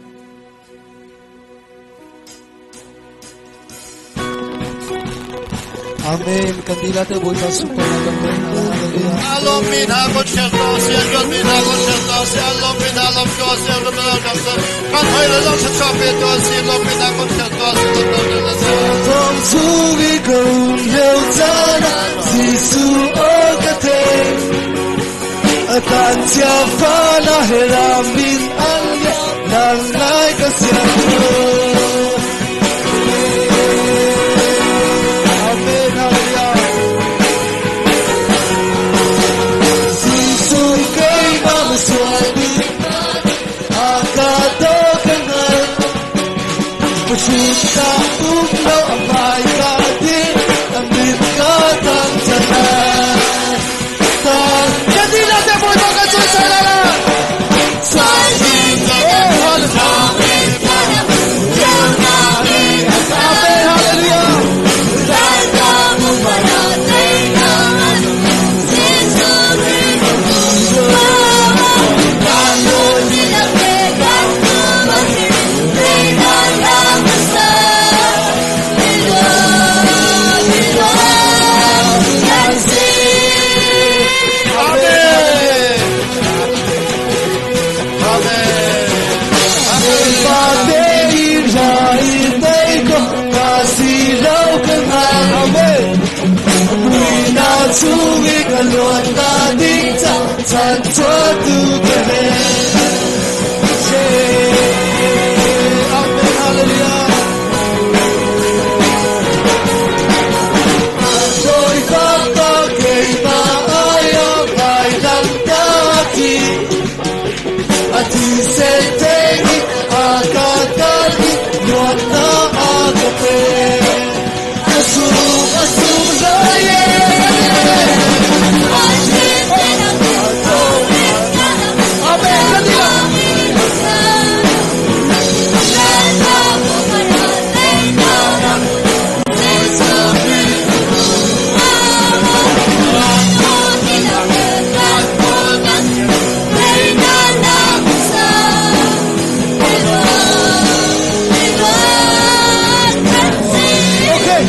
S2: Amen. Kan dilah te Bawipa sunparnak kan pek hna lai. Hallelujah.
S1: Alom mi hna ko ṭhial to si, a luat mi hna ko ṭhial to si, a lawm mi hna lawm to si, a lawm mi hna lawm to kan hoi le lawm thluachuah pe to si, lawm mi hna ko ṭhial to si, lawm lawm lawm si.
S2: Thong chung i ka um lio caan ah Jesuh aw ka thei. A tan cia fa na he ram min an nang nai ka siang Amen. Hallelujah. Jesuh keimah misual mi a ka do ka ngal. Pasut ka um lo a hmai ka din a min ka thang chan Kan dilah te Bawipa kan cawi lai la. Sai Oh, hallelujah. Amen. Hallelujah.
S1: Amen. Amen.
S2: Bawipa te i ra i tei ko ka si lo ka nga Amen. Mui na chung i ka luat na ding ca chan tu ka he. Amen. Hallelujah. Bawipa pa keimah ai ah vailam ta thi. A thi se te i a ka tan i luatnak a ka pek. A sung a sung lai e. Amen. Kan dilah. Okay.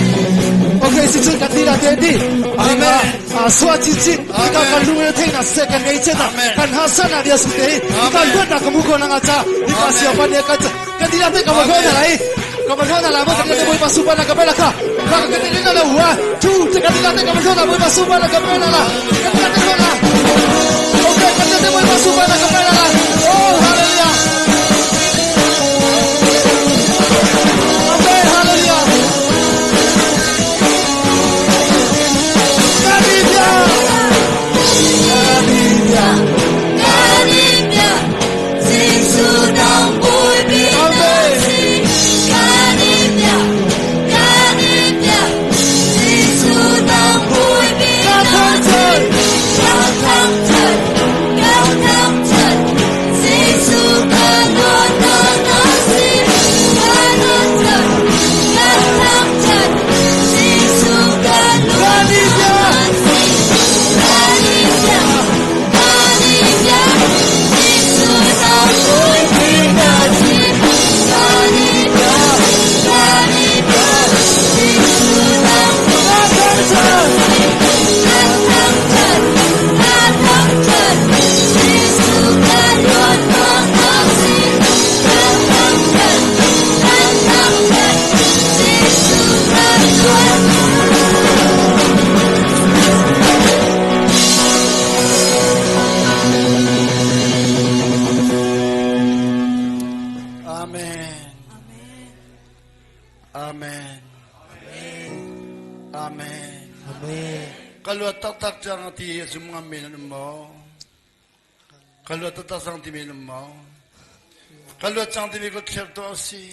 S2: Okay, si cun kan dilah te di.
S1: Amen.
S2: A sua chin chin. Ika kan lung re thei na se kan ngei chen na. Kan ha san na dia su te. Ika luat na kamu ko na nga cha. Ika sia pa ne ka cha. Kan dilah te ka ma ko na lai. Ka ma ko na la mo kan te boy pa su pa na ka pe la ka. Ka ka te na la wa. Tu te kan dilah te ka ma ko na boy pa su pa na ka pe la la. Kan dilah te ko na. Okay, kan dilah te boy pa su pa na ka pe la la. Oh, hallelujah. Amen, hallelujah. Kanibia. Kanibia. Amen. Ka thangṭhat. Kanibia. Ka thangṭhat.
S1: Amen. Amen. Amen.
S2: Amen.
S1: Ka luat taktak cang ti a zum ngam men an um maw? Ka luat taktak cang ti men um maw? Ka luat cang timi kut thlir tuah si.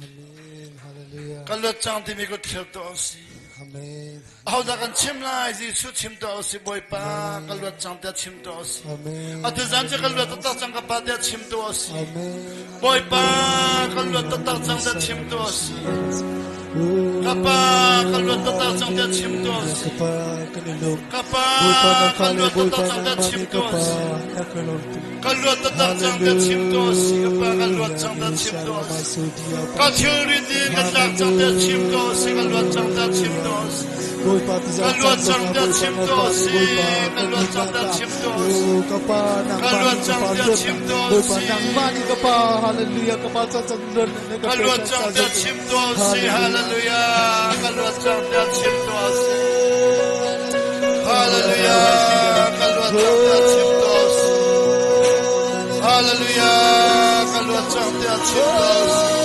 S2: Amen. Hallelujah.
S1: Ka luat cang timi kut thlir tuah si.
S2: Amen.
S1: Ahodah kan chim lai? Jesuh chim tuah si Bawipa. Ka luat cang tiah chim tuah si.
S2: Amen.
S1: Atu zan cu ka luat taktak cang ka pa tiah chim tuah si.
S2: Amen.
S1: Bawipa ka luat taktak cang tiah chim tuah si. Ka pa ka luat taktak cang tiah chim tuah usih.
S2: Ka pa kan i lawm.
S1: Ka pa
S2: Bawipa na
S1: ka
S2: fale
S1: luat
S2: Bawipa
S1: taktak cang tiah
S2: nangmah
S1: chim
S2: nih ka
S1: tuah
S2: pa
S1: usih.
S2: na ka lawm tuk.
S1: Ka luat taktak cang tiah chim tuah usih. Ka pa ka luat cang tiah chim tuah usih. Ka thilrit in ka tlak cang tiah chim tuah usih. Ka luat cang tiah chim tuah usih.
S2: Bawipa
S1: Ka
S2: tuzaan
S1: luat
S2: caan
S1: cang
S2: zongah
S1: tiah
S2: Bawipa
S1: chim
S2: na
S1: tuah
S2: fale
S1: usih.
S2: Bawipa
S1: Ka
S2: kan
S1: luat cang
S2: nunnak
S1: tiah
S2: ah
S1: chim tuah usih.
S2: Oh ka pa
S1: Ka
S2: nangmah
S1: luat
S2: nih ka
S1: cang
S2: pa
S1: tiah
S2: luatnak
S1: chim tuah
S2: Bawipa
S1: usih.
S2: nangmah nih ka pa hallelujah ka pa caan caan luatnak na ka
S1: Ka
S2: pek
S1: luat
S2: cang
S1: cang
S2: ca
S1: tiah
S2: zong
S1: chim tuah usih.
S2: hallelujah
S1: Hallelujah. Ka luat cang tiah chim tuah usih. Hallelujah. Ka luat cang tiah chim tuah usih. Hallelujah. Ka luat cang tiah chim tuah usih.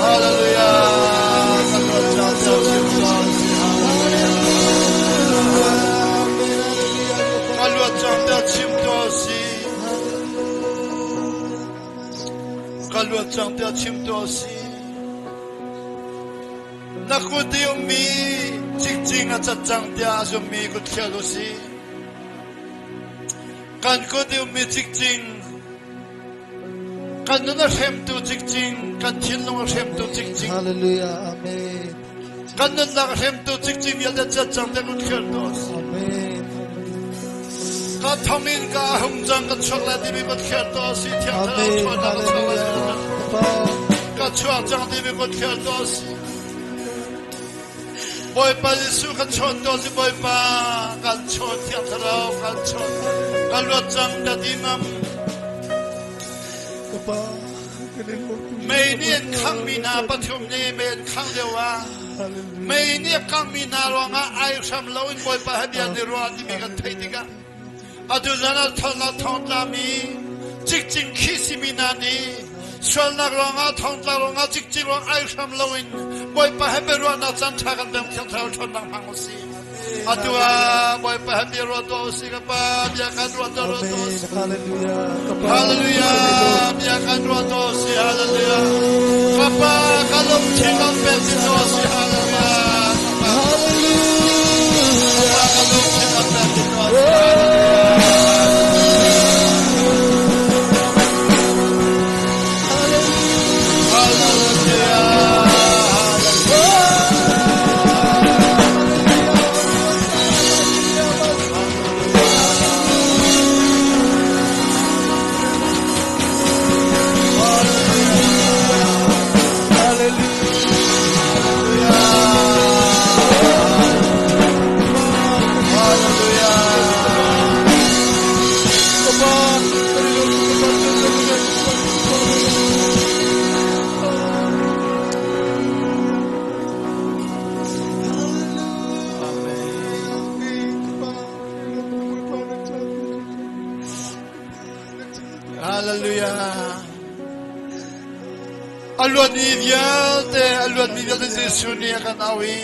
S1: Hallelujah. Ka luat cang tiah chim tuah usih. Ka luat cang tiah chim tuah usih. Ka luat cang tiah chim tuah usih. Na kut i ummi cikcing a cat cang tiah a zummi kut thial usih. Kan kut i ummi cikcing, kan nun a hremtu cikcing, kan thinlung a hremtu cikcing,
S2: Hallelujah amen
S1: kan nunnak a hremtu cikcing vialte cat cang tiah kut thial tuah usih.
S2: amen
S1: Ka thong in ka hung cang ka chuak lai timi kut thial tuah usih. Thiang Thlarau
S2: amen
S1: chuahnak ka chuak lai
S2: hallelujah ka pa
S1: ka chuak cang timi kut thial tuah usih. Bawipa Jesuh kan chawn tuah si Bawipa kan chawn Thiang Thlarau kan chawn kan luat cang ka ti ngam
S2: ka pa kan i lawm tuk
S1: mei nih an khangmi hna pathum nih mei an khang lio ah
S2: hallelujah
S1: mei nih a kanghmi hna ruangah ai hram loin Bawipa he bia an i ruah timi kan theih tikah Atu zan ah thawngnak thongtlami cikcing khi simi hna nih sualnak ruangah thongtla ruangah cikcing ruang ai hram loin Bawipa he biaruahnak caan ṭha kan pek Thiang Thlarau ṭhawnnak hmang usih. Atu ah Bawipa he bia ruah tuah usih ka Pa bia kan ruah tuah ruah tuah
S2: Amen
S1: usih.
S2: hallelujah ka pa
S1: Hallelujah bia kan ruah tuah usih hallelujah. Ka Pa ka lungthin kan pek ti tuah usih hallelujah. Ka Pa
S2: hallelujah
S1: ka Pa ka lungthin kan pek ti tuah usih hallelujah. Hallelujah. Hallelujah. A luatmi vialte, a luatmi vialte Jesuh nih a kan auh i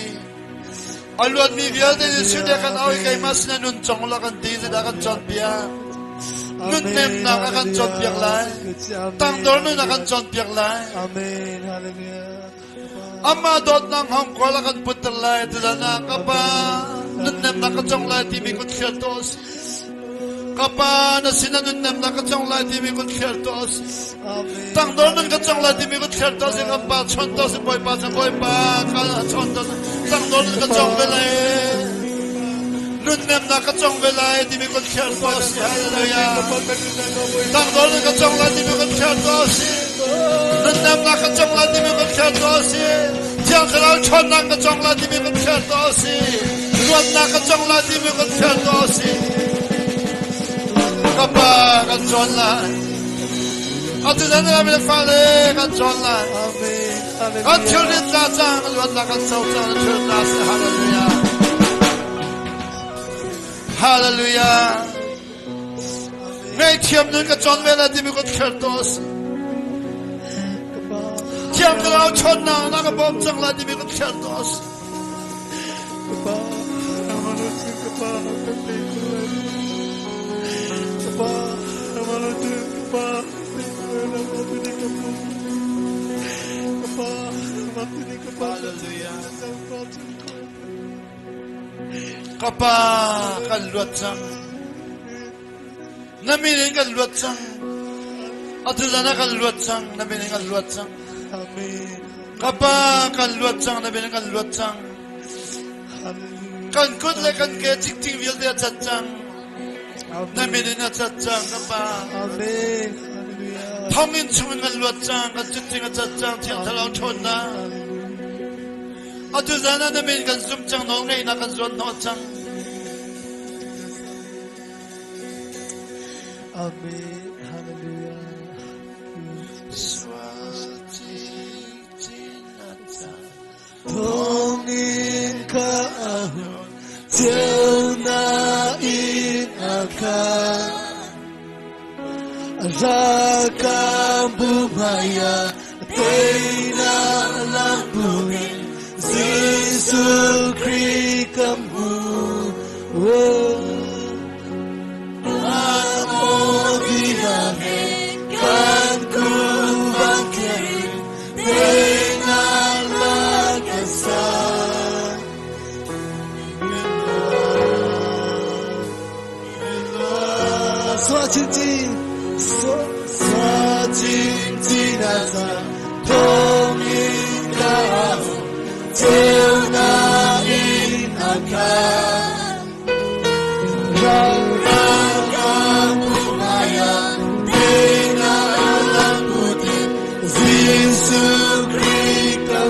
S1: a luatmi vialte Jesuh nih a kan auh i keimah sinah nun cong la kan ti zeidah kan cawnpiak. Nunnemnak a kan cawnpiak lai. Tangdor nun a kan cawnpiak lai.
S2: Amen. Hallelujah.
S1: Amah dawtnak hngawngkual a kan putter lai tuzan ah ka pa nunnemnak ka cong lai timi kut thliar tuah usih. Ka pa na sinah nunnemnak ka cong lai timi kut thliar tuah usih.
S2: Amen.
S1: Tangdor nun ka cong lai timi kut thliar tuah usih. Kan pa chawn tuah usih. Bawipa cang Bawipa ka chawn tuah usih. Tangdor nun ka cong ve lai. Nunnemnak ka cong ve lai timi kut thliar tuah usih. Hallelujah. Tangdor nun ka cong lai timi kut thliar tuah usih. Nunnemnak ka cong lai timi kut thliar tuah usih. Thiang Thlarau ṭhawnnak ka cong lai timi kut thliar tuah usih. Luatnak ka cong lai timi kut thliar tuah usih. Ka pa kan cawn lai. Atu zan ah mi fale kan cawn lai.
S2: Amen.
S1: Kan
S2: Hallelujah.
S1: thilrit la cang, luatnak kan co cang, thilrit la si. Hallelujah. Hallelujah. Ngaihthiam nun ka cawn ve lai timi kut thliar tuah usih.
S2: Ka pa.
S1: Thiang Thlarau ṭhawnnak na ka bawm cang lai timi kut thliar tuah usih.
S2: Ka pa. Namalutu ka pa. Ka pe ko lai. Ka pa. Namalutu ka pa. Pe ko lai. Namalutu ka pa. Ka pa. Namalutu ka pa.
S1: Hallelujah. Ka pa kan luat cang. Na min in kan luat cang. Atu zan ah kan luat cang. Na min in kan luat cang.
S2: Amen.
S1: Ka pa kan luat cang na bin kan luat cang. Kan kut le kan ke cikcing vialte a cat cang. Na min in a cat cang ka pa.
S2: Amen. Hallelujah.
S1: Thonginn chung in kan luat cang, kan cikcing a cat cang, thiang thlarau ṭhawnnak. Atu zan ah na min kan zumh cang, nawl ngeihnak kan zuan hnawh cang.
S2: Amen. Hallelujah.
S1: Sual cikcin a cat.
S2: Thonginn ka ahun ceunak in a khat. Ralkapbu hmaiah teinak lambuin Jesuh Khrih ka hmu. Oh, Amo dilange kan kubangkirin teinak lakasa. 刷金金，刷刷金金那在同一个，就那一那看，让让让不那样，对那让不的，耶稣基督。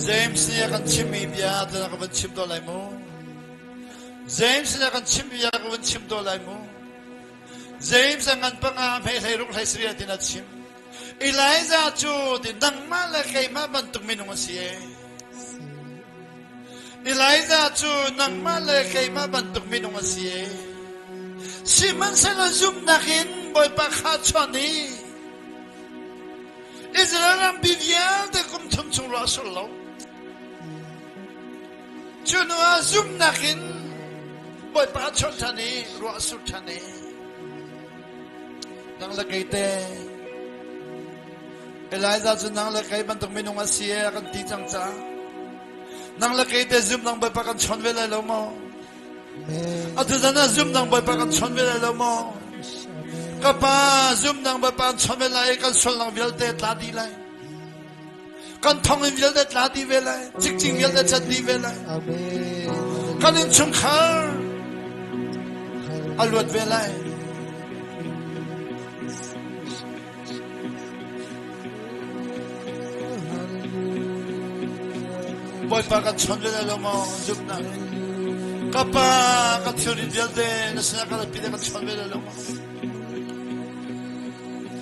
S1: James nih a kan chimmi bia tu ka van chim to lai mu. James nih a kan chimmi bia ka van chim to lai mu. James a ngan panga hmei hlei ruk hlei sarih tin a chim. Elijah cu ti nangmah le keimah bantuk minung a si e. Elijah cu nangmah le keimah bantuk minung a si e. Sihmanhsehlaw zumhnak in Bawipa kha chuan i Israel rampi vialte kum thum chung ruah a sur lo. Cu hnu ah zumhnak in Bawipa a chawnh ṭhan i ruah a sur ṭhan i nang le kei te Elijah cu nang le kei bantuk minung a si e a kan ti cang caah nang le kei te zumh Bawipa kan chawn ve lai lo maw? Atu zan ah zumh Bawipa kan chawn ve lai lo maw? Ka pa zumh Bawipa kan chawn ve lai i kan sualnak vialte tla dih lai. Kan thonginn vialte tla dih ve lai. Cikcing vialte cat dih ve lai. Kan innchungkhar a luat ve lai. Bawipa kan chawn ve lai lo maw zumhnak in ka pa ka thilri vialte na sinah ka ratpi te kan chawn ve lai lo maw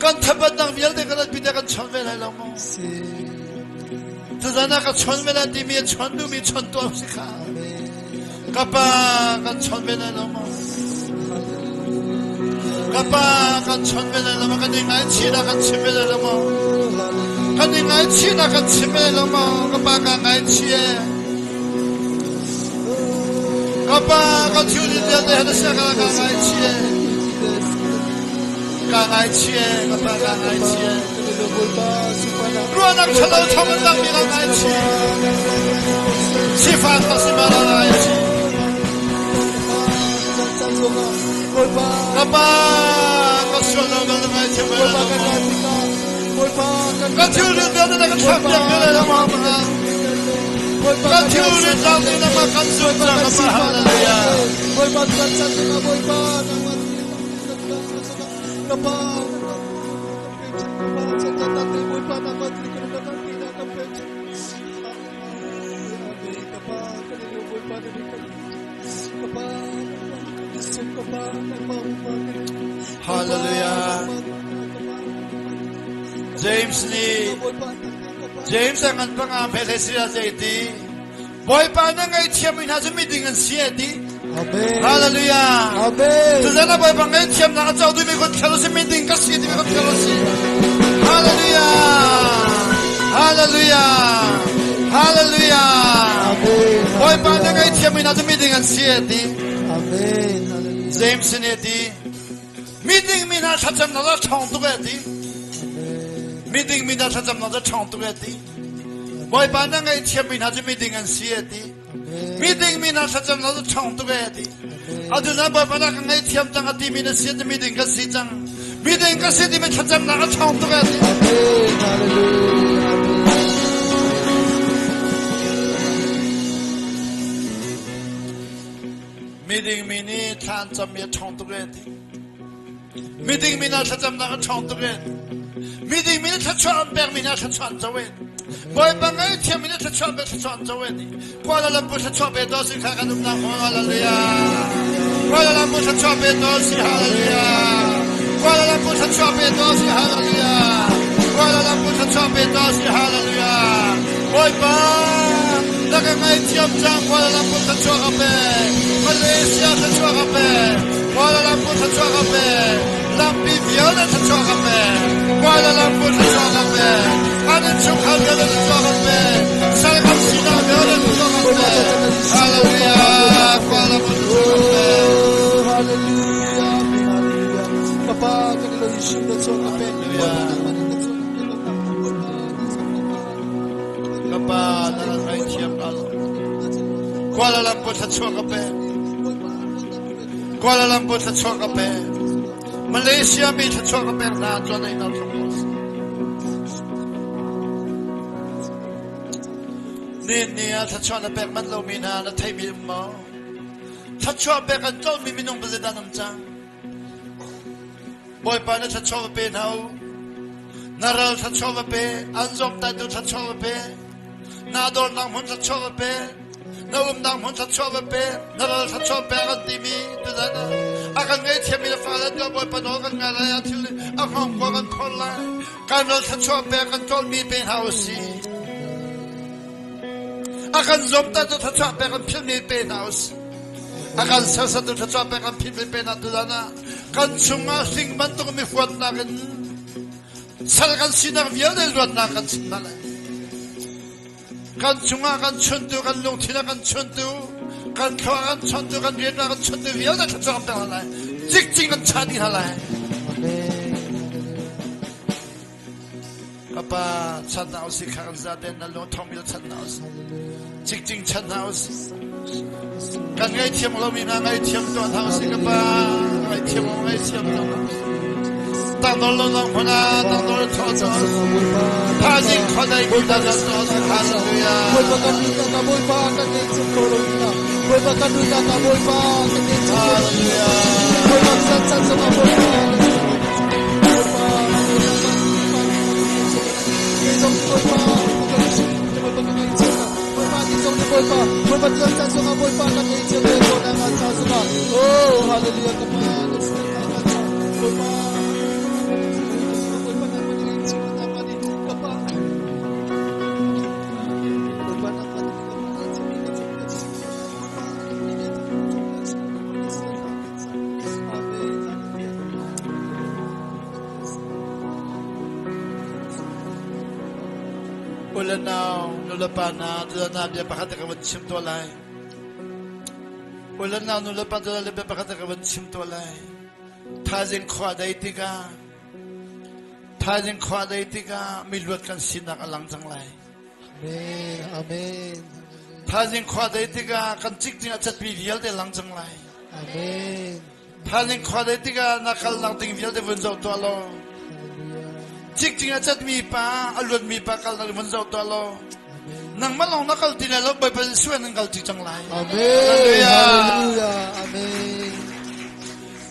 S1: kan thabatnak vialte ka ratpi te kan chawn ve lai lo maw tuzan ah ka chawn ve lai timi a chawn duhmi chawn tuah si kha Ka pa kan chawn ve lai lo maw? Ka pa kan chawn ve lai lo maw? Kan i ngaichihnak kan chim ve lai lo maw? Kan i ngaichihnak kan chim ve lai lo maw? Ka pa ka ngaichih e. Ka pa ka thil vialte he na sia ka ka ngaichih e. Ka ngaichih e. Ka pa ka ngaichih e. Ruahnak ṭhalo thawng in dangmi ka ngaichih. Sifak ka si ma ka ngaichih. Ka pa ka sual lo ka ngaichih ma lo. Ka thil rit vialte na ka thlak piak ve lai lo ma ma. Ka thil rit lang na ma kan sual ca ka pa hallelujah. Hallelujah. James nih James a ngan panga phe hlei si zei ti Bawipa na ngaihthiammi hna cu miding an si a ti.
S2: Amen.
S1: Hallelujah.
S2: Amen.
S1: Tuzan ah Bawipa ngaihthiamnak a co duhmi kun khel si miding ka si timi kun khel si. Hallelujah. Hallelujah. Hallelujah.
S2: Amen.
S1: Bawipa na ngaihthiam mi hna cu miding an si a ti.
S2: Amen. Hallelujah.
S1: James nih a ti. Miding mi hna thlacamnak cu a ṭhawng tuk e a ti.
S2: Amen.
S1: Miding mi hna thlacamnak cu a ṭhawng tuk e a ti. Bawipa na ngaihthiam mi hna cu miding an si a ti.
S2: Amen.
S1: Miding mi hna thlacamnak cu ṭhawng tuk e a ti. Atu na Bawipa na ka ngaihthiam cang a timi na si a ti miding ka si cang. Miding ka si timi thlacamnak a ṭhawng tuk e a ti.
S2: Amen. Hallelujah. Amen.
S1: Miding mi nih thla an cammi a ṭhawng tuk e a ti. Miding mi hna thlacamnak a ṭhawng tuk e. Miding mi nih thluachuah an pekmi hna thluachuah an co e. Bawipa ngaihthiam mi nih thluachuah pek thluachuah an co e. Kuala Lumpur thluachuah pe to si kha kan umnak hmun hallelujah. Kuala Lumpur thluachuah pe to si hallelujah. Kuala Lumpur thluachuah pe to si hallelujah. Kuala Lumpur thluachuah pe to si hallelujah. Bawipa na ka ngaihthiam cang Kuala Lumpur thluachuah ka pe. Malaysia thluachuah ka pe. Kuala Lumpur thluachuah ka pe. Lampi vialte thluachuah ka pe. Kuala Lumpur thluachuah ka pe. An innchungkhar vialte thluachuah ka pe. Sal kan sinak vialte thluachuah ka pe. Hallelujah. Kuala Lumpur thluachuah ka pe.
S2: Oh, hallelujah. Hallelujah. Papa, kan ilo Yishu na chung ka pe.
S1: Ka pa na rak ngaihthiam ka lo. Kuala Lumpur thluachuah ka pe. Kuala Lumpur thluachuah ka pe. Malaysia mi thluachuah ka pek hna tuan ei nal thong ko. Ni ni ah thluachuah na pek man lomi hna na theimi um maw? Thluachuah pek an colmi minung pazedan um cang. Bawipa na thluachuah va pe hna u. Na ral thluachuah va pe, an zawmtaitu thluachuah va pe, na dawrnak hmun thluachuah va pe, na umnak hmun thluachuah va pe, na ral thluachuah pek an timi tuzan ah a kan ngaihthiammi na fale tuah Bawipa nawl kan ngai lai ah thil a hngawngkua kan phor lai. Kan ral thluachuah pek kan ṭawlmi pe hna u sih. A kan zawmtaitu thluachuah pek kan philmi pe hna u sih. A kan sersiamtu thluachuah pek kan philmi pe hna tuzan ah kan chungah hling bantuk mi huatnak in sal kan sinak vialte luatnak kan chim hna lai. Kan chungah kan chuntu, kan lungthin ah kan chuntu, kan thluak ah kan chuntu, kan rian ah kan chuntu vialte thluachuah kan pek hna lai. Cikcing kan chah dih hna lai.
S2: Amen.
S1: Ka pa chan hna usih kha kan zaten na lung thong mil chan hna usih. Cikcing chan hna usih. Kan ngaithiam lomi hna ngaithiam tuah hna usih ka pa. Ngaithiam lo ngaithiam tuah hna usih. Tangdor lo nong hmana tangdor thaw tuah usih. Thazing khodai kuta kan tuah usih. Hallelujah.
S2: Bawipa kan duh ka Bawipa kan nei chung ko lo na. Bawipa kan duh ka Bawipa kan nei chung ko lo na. Bawipa kan chan sama Bawipa. Oh, hallelujah.
S1: U le nau, nu le pa hna, tutan bia pakhat ka van chim tuah lai. U le nau, nu le pa tutan bia pakhat ka van chim tuah lai. Thaizing khua dei tikah, thaizing khua dei tikah miluat kan sinak a lang cang lai.
S2: Amen. Amen.
S1: Thaizing khua dei tikah kan cik ding a catmi vialte lang cang lai.
S2: Amen.
S1: Thaizing khua dei tikah na kalnak ding vialte vun zoh tuah law. Cikcing a catmi pa, a luatmi pa kalnak vun zoh tuah law. Nangmah lawng na kal ti lai lo, Bawipa Jesuh nan kal ti cang lai.
S2: Amen. Hallelujah. Amen.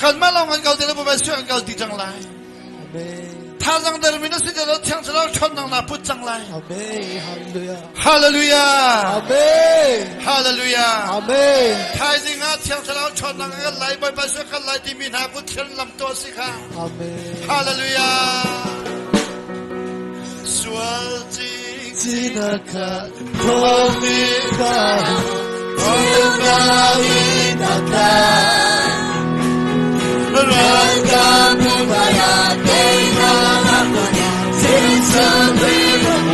S1: Kanmah lawng kan kal ti lo, Bawipa Jesuh kan kal ti cang lai.
S2: Amen.
S1: Thazang dermi na si ti lo, Thiang Thlarau ṭhawnnak naa put cang lai.
S2: Amen. Hallelujah.
S1: Hallelujah.
S2: Amen.
S1: Hallelujah.
S2: Amen.
S1: Thaizing ah Thiang Thlarau ṭhawnnak kan lai, Bawipa Jesuh kan lai timi hna kut thil lam tuah si kha.
S2: Amen.
S1: Hallelujah. Sual cing
S2: Sinaka Komika Komika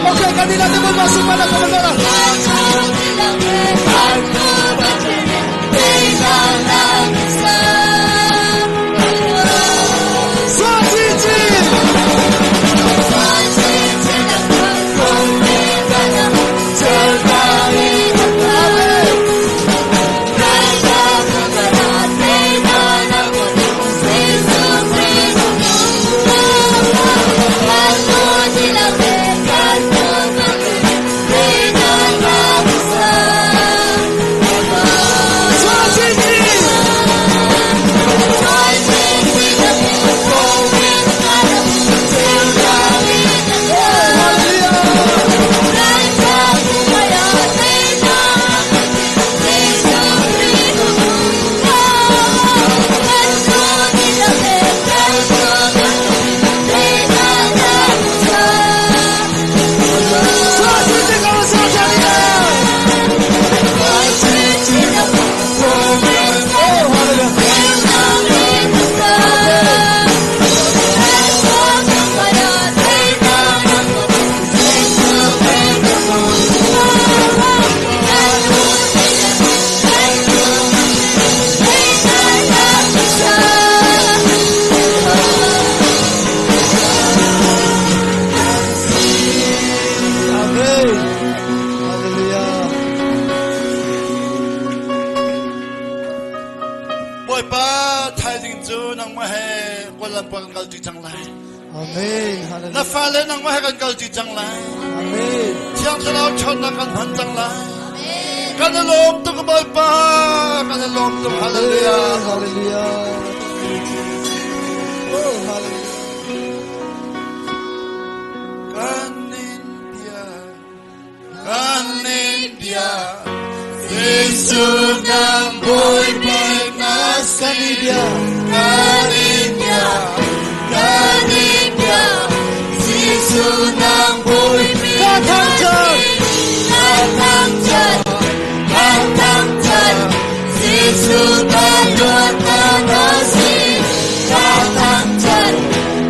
S2: Okay, Kan lila te Bawipa sunparnak ka van lawh la. Sa chi chi. Sa chi chi. Hallelujah. Sa chi chi ka sa cha ni la. Oh, hallelujah. Amen. Hallelujah.
S1: Bawipa thaizing cu nangmah he Kuala Lumpur kan kal ṭi cang lai.
S2: Amen.
S1: Na
S2: Hallelujah.
S1: fale nangmah he kan kal ṭi cang lai.
S2: Amen.
S1: Thiang Thlarau ṭhawnnak kan hman cang lai. Kan i lawm tuk Bawipa, kan i lawm tuk. Hallelujah.
S2: Hallelujah. Oh, hallelujah.
S1: Kan in bia, kan in bia, Jesuh nang Bawipa na si.
S2: Kan in bia.
S1: Kan in bia, kan in bia, Jesuh nang Bawipa
S2: Ka thangṭhat.
S1: Ka thangṭhat, ka thangṭhat, Jesuh ka luatnak na si. Ka thangṭhat,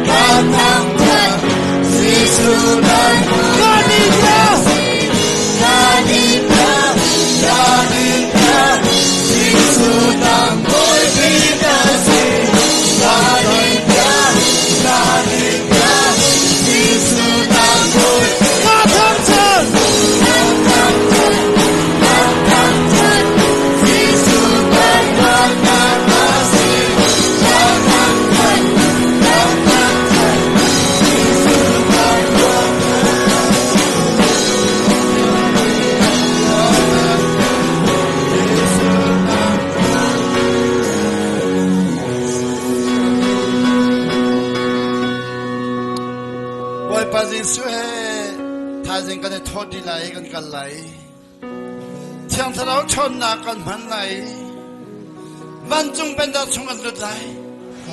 S1: ka thangṭhat, Jesuh ka
S2: Kan in bia.
S1: Kan in bia, kan in bia, Jesuh nang Bawipa na si. Kan in bia, kan in bia, Jesuh nang Bawipa.
S2: Ka thangṭhat.
S1: Ka thangṭhat, ka thangṭhat, Jesuh ka luatnak na si. Ka thangṭhat, ka thangṭhat, Jesuh ka luatnak. Bawipa Jesuh he thaizing kan i thawh dih lai kan kal lai. Thiang Thlarau ṭhawnnak kan hman lai. Vancung pennak chung kan lut lai.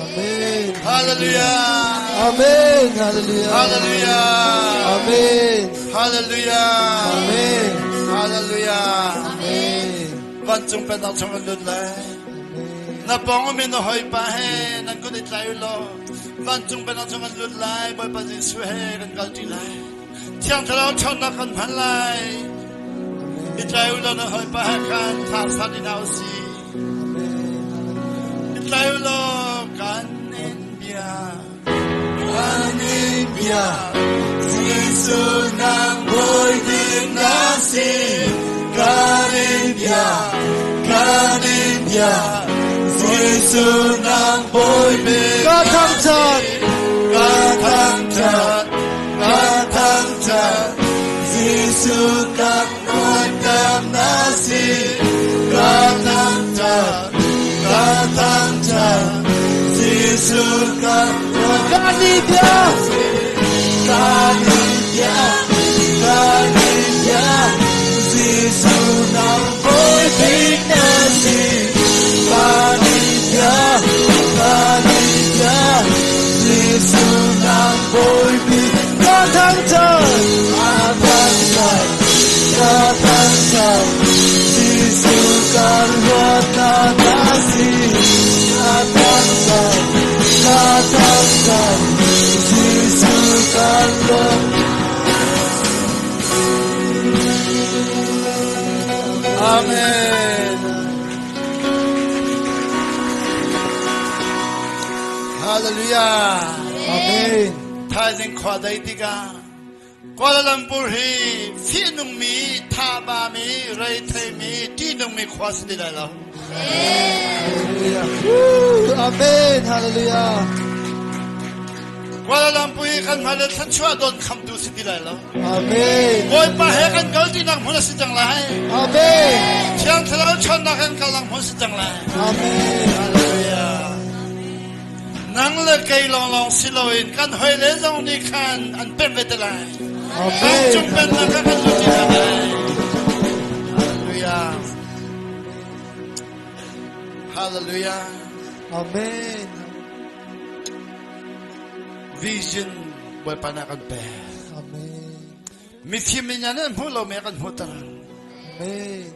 S2: Amen.
S1: Hallelujah.
S2: Amen. Hallelujah.
S1: Hallelujah.
S2: Amen.
S1: Hallelujah.
S2: Amen.
S1: Hallelujah.
S2: Amen.
S1: Vancung pennak chung kan lut lai. Na pawng um in na hawipa he nan kut i tlai u law vancung pennak chung kan lut lai. Bawipa Jesuh he kan kal ṭi lai. Thiang Thlarau ṭhawnnak kan hman lai. I tlai u law na hawipa he khan thla san in hau si. I tlai u law kan in bia. Kan in bia. Jesuh nang Bawipa na si. Kan in bia. Kan in bia. Jesuh nang Bawipa
S2: Ka thangṭhat.
S1: Ka thangṭhat. Ka thangṭhat. Jesuh kan luatnak na si. Ka thangṭhat. Ka thangṭhat. Jesuh kan luatnak
S2: Kan in bia.
S1: Kan in bia. Kan in bia. Jesuh nang Bawipa na si. Kan in bia. Kan in bia. Jesuh nang Bawipa
S2: Ka thangṭhat.
S1: Ka thangṭhat. Ka thangṭhat. Jesuh kan luatnak na si. Ka thangṭhat. Ka thangṭhat. Jesuh kan luatnak. Amen. Hallelujah.
S2: Amen.
S1: Thaizing khua dei tikah Kuala Lumpur hi fihnungmi, thabami, reitheimi, ṭihnungmi khua si ti lai lo.
S2: Hallelujah. Woo. Amen. Hallelujah.
S1: Kuala Lumpur hi kan hmai le thluachuah don khamtu si ti lai lo.
S2: Amen.
S1: Bawipa he kan kal tinak hmun a si cang lai.
S2: Amen.
S1: Thiang Thlarau chawnnak kan kalnak hmun si cang lai.
S2: Amen.
S1: Hallelujah. Nang le kei lawnglawng si loin kan hoi le zong nih khan an pemh ve te lai.
S2: Amen.
S1: Cung pennak kha kan lut ti hna lai. Hallelujah. Hallelujah.
S2: Amen.
S1: Vision Bawipa na kan pek.
S2: Amen.
S1: Mifim mi nih an hmuh lomi a kan hmuhter.
S2: Amen.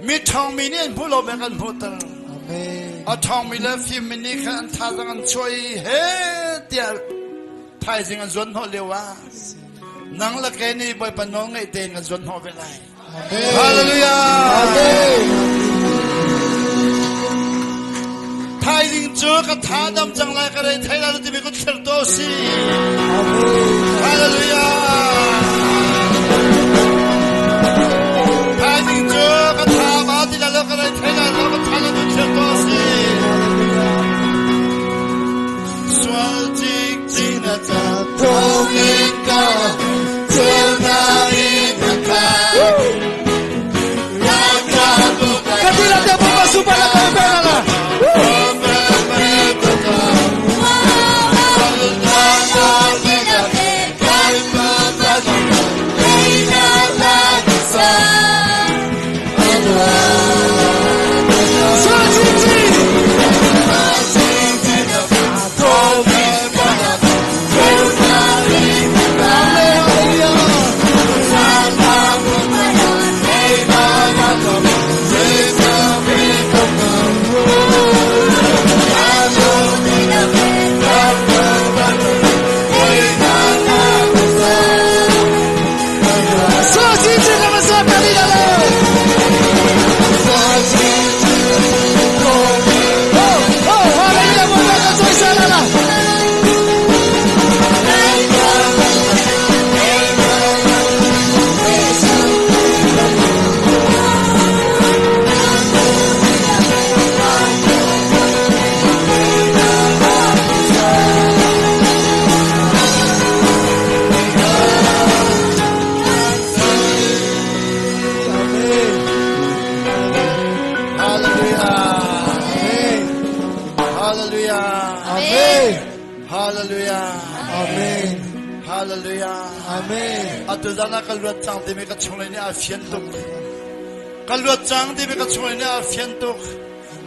S1: Mi ṭhawngmi nih an hmuh lomi a kan hmuhter.
S2: Amen.
S1: A ṭhawngmi le fimmi nih khan an thazaang an chuah i he tiah thaizing an zuan hnawh lio ah nang le kei nih Bawipa nawl ngaih tein kan zuan hnawh ve lai.
S2: Amen.
S1: Hallelujah.
S2: Amen.
S1: Thaizing cu ka tha dam cang lai ka rei thei lai lo timi ka thlir to si.
S2: Amen.
S1: Hallelujah. Thaizing cu ka tha ba ti lai lo ka rei thei lai lo ka tha lo tu thlir to si. Sual cik cik na ca
S2: Thongin ka Katila te Bawipa supala ka pera la. Sual cik cik. Hallelujah. Sual cik cik ka masa kalila la. Oh, oh, hallelujah. Bawipa ka soisa la la. Amen.
S1: Hallelujah.
S2: Amen.
S1: Hallelujah.
S2: Amen.
S1: Hallelujah.
S2: Amen.
S1: Hallelujah.
S2: Amen.
S1: Atu zan ah ka luat cang timi ka chunglei nih a fian tuk. Ka luat cang timi ka chunglei nih a fian tuk.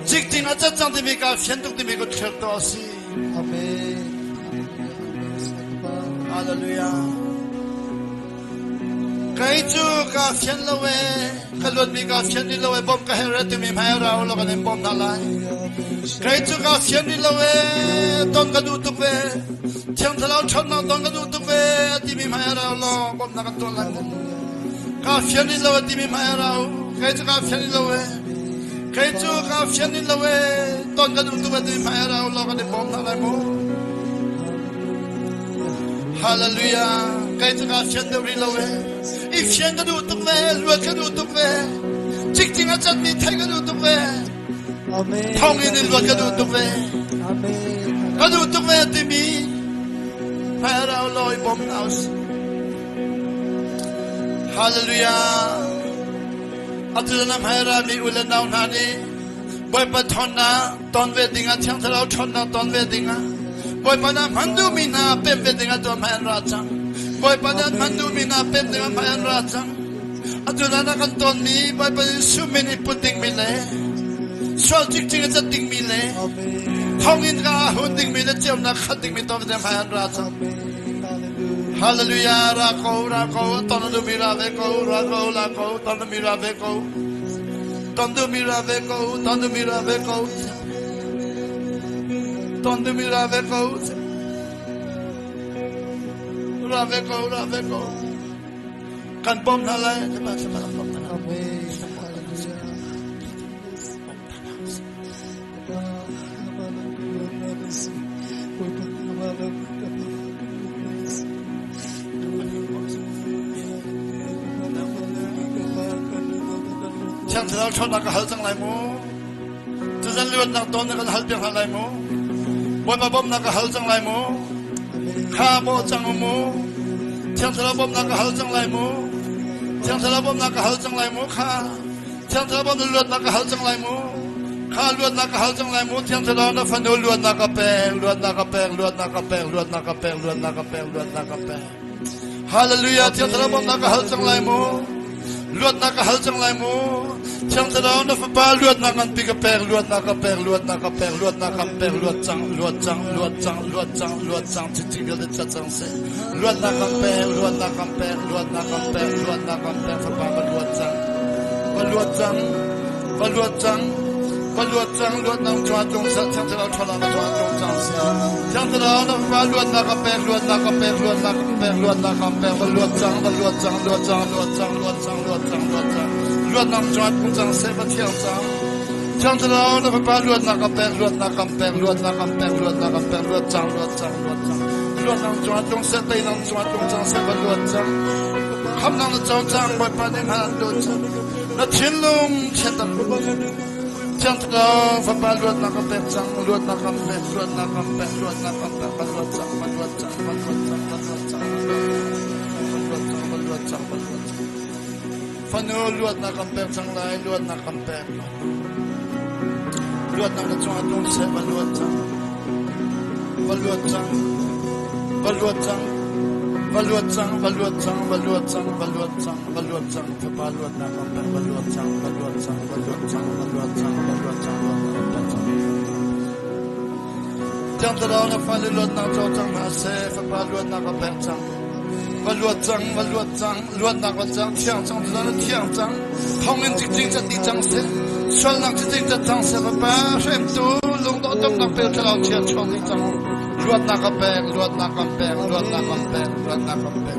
S1: Cikcing a cat cang timi ka fian tuk timi ka thlir to a si.
S2: Amen.
S1: Hallelujah. Kei cu ka fian lo e, ka luatmi ka fian ni lo e, bom ka her e timi hmai ra lo kan in bom hna lai. Kei cu ka fian ni lo e, ton ka duh tuk ve. Thiang Thlarau ṭhawnnak ton ka duh tuk ve timi hmai ra lo bom na kan tuah lai. Ka fian ni lo e timi hmai ra kei cu ka fian ni lo e. Kei cu ka fian ni lo e, ton ka duh tuk ve timi hmai ra lo kan in bom hna lai mu. Hallelujah. Kei cu ka fian deuh rih lo e. I fian ka duh tuk ve, luat ka duh tuk ve. Cikcing a catmi theih ka duh tuk ve.
S2: Amen.
S1: Thonginn in luat ka duh tuk ve.
S2: Amen.
S1: Ka duh tuk ve timi Pharaoh lawi bom house. Hallelujah. Atu na hmaira mi u le nau hna nih Bawipa ṭhawnnak ton ve dingah Thiang Thlarau ṭhawnnak ton ve dingah Bawipa na hman duhmi hna pem ve dingah tuah hmai an ra cang. Bawipa na hman duhmi hna pem dingah hmai an ra cang. Atu na kan tonmi Bawipa Jesuh min i put dingmi le sual cikcik a cat dingmi le
S2: Amen.
S1: thonginn ka hun dingmi le ceunak khat dingmi ton ve hmai an ra cang.
S2: Amen. Hallelujah.
S1: Hallelujah ra ko ra ko ton duhmi ra ve ko ra ko ra ko ton duhmi ra ve ko ton duhmi ra ve ko ton duhmi ra ve ko ton duhmi ra ve ko ra ve ko ra ve ko kan bawm hna lai kan bawm hna lai
S2: Amen. Hallelujah.
S1: Thiang Thlarau ṭhawnnak ka hal cang lai mu. Cazan luatnak tawn na kan hal piak hna lai mu. Bawipa bawmhnak ka hal cang lai mu. Kha bawh cang u mu. Thiang Thlarau bawmhnak ka hal cang lai mu. Thiang Thlarau bawmhnak ka hal cang lai mu. Kha Thiang Thlarau bawmhnak luatnak ka hal cang lai mu. Kha luatnak ka hal cang lai mu. Thiang Thlarau na fanu luatnak ka pek, luatnak ka pek, luatnak ka pek, luatnak ka pek, luatnak ka pek, luatnak ka pek. Hallelujah. Thiang Thlarau bawmhnak ka hal cang lai mu. Luatnak ka hal cang lai mu. Thiang Thlarau na fapa luatnak nganpi ka pek, luatnak ka pek, luatnak ka pek, luatnak kan pek, luat cang, luat cang, luat cang, luat cang, luat cang, cici vialte cat cang seh. Luatnak kan pek, luatnak kan pek, luatnak kan pek, luatnak kan pek, fapa va luat cang. Va luat cang, va luat cang, va luat cang, luatnak cungah tlung seh, Thiang Thlarau ṭhawnnak na cungah tlung cang seh. Thiang Thlarau na fapa luatnak ka pek, luatnak ka pek, luatnak ka pek, luatnak kan pek, va luat cang, va luat cang, luat cang, luat cang, luat cang, luat cang, luat cang. Luatnak cungah tlung cang seh, va thiang cang. Thiang Thlarau na fapa luatnak ka pek, luatnak kan pek, luatnak kan pek, luatnak kan pek, luat cang, luat cang, luat cang. Luatnak cungah tlung seh, teinak cungah tlung cang seh, va luat cang. Khamnak na co cang, Bawipa nih hna an luat cang. Na thinlung thianter. Thiang Thlarau Fapa luatnak kan pek cang, luatnak kan pek, luatnak kan pek, luatnak kan pek, va luat cang, va luat cang, va luat cang, va luat cang, va luat cang, va luat cang, va luat cang. Fanu luatnak kan pek cang lai, luatnak kan pek. Luatnak na cungah tlung seh, va luat cang. Va luat cang. Va luat cang. Va luat cang, va luat cang, va luat cang, va luat cang, va luat cang, fapa luatnak kan pek, va luat cang, va luat cang, va luat cang, va luat cang, va luat cang, luatnak kan pek cang. Thiang Thlarau na fale luatnak co cang hna seh, fapa luatnak ka pek cang. Va luat cang, va luat cang, luatnak va cang, thiang cang, na thiang cang. Thonginn cikcing cat dih cang seh, sualnak cikcing cat cang seh, fapa hremtu lungdawh tamnak pel thlarau chia chuak dih cang. Luatnak ka pek, luatnak kan pek, luatnak kan pek, luatnak kan pek.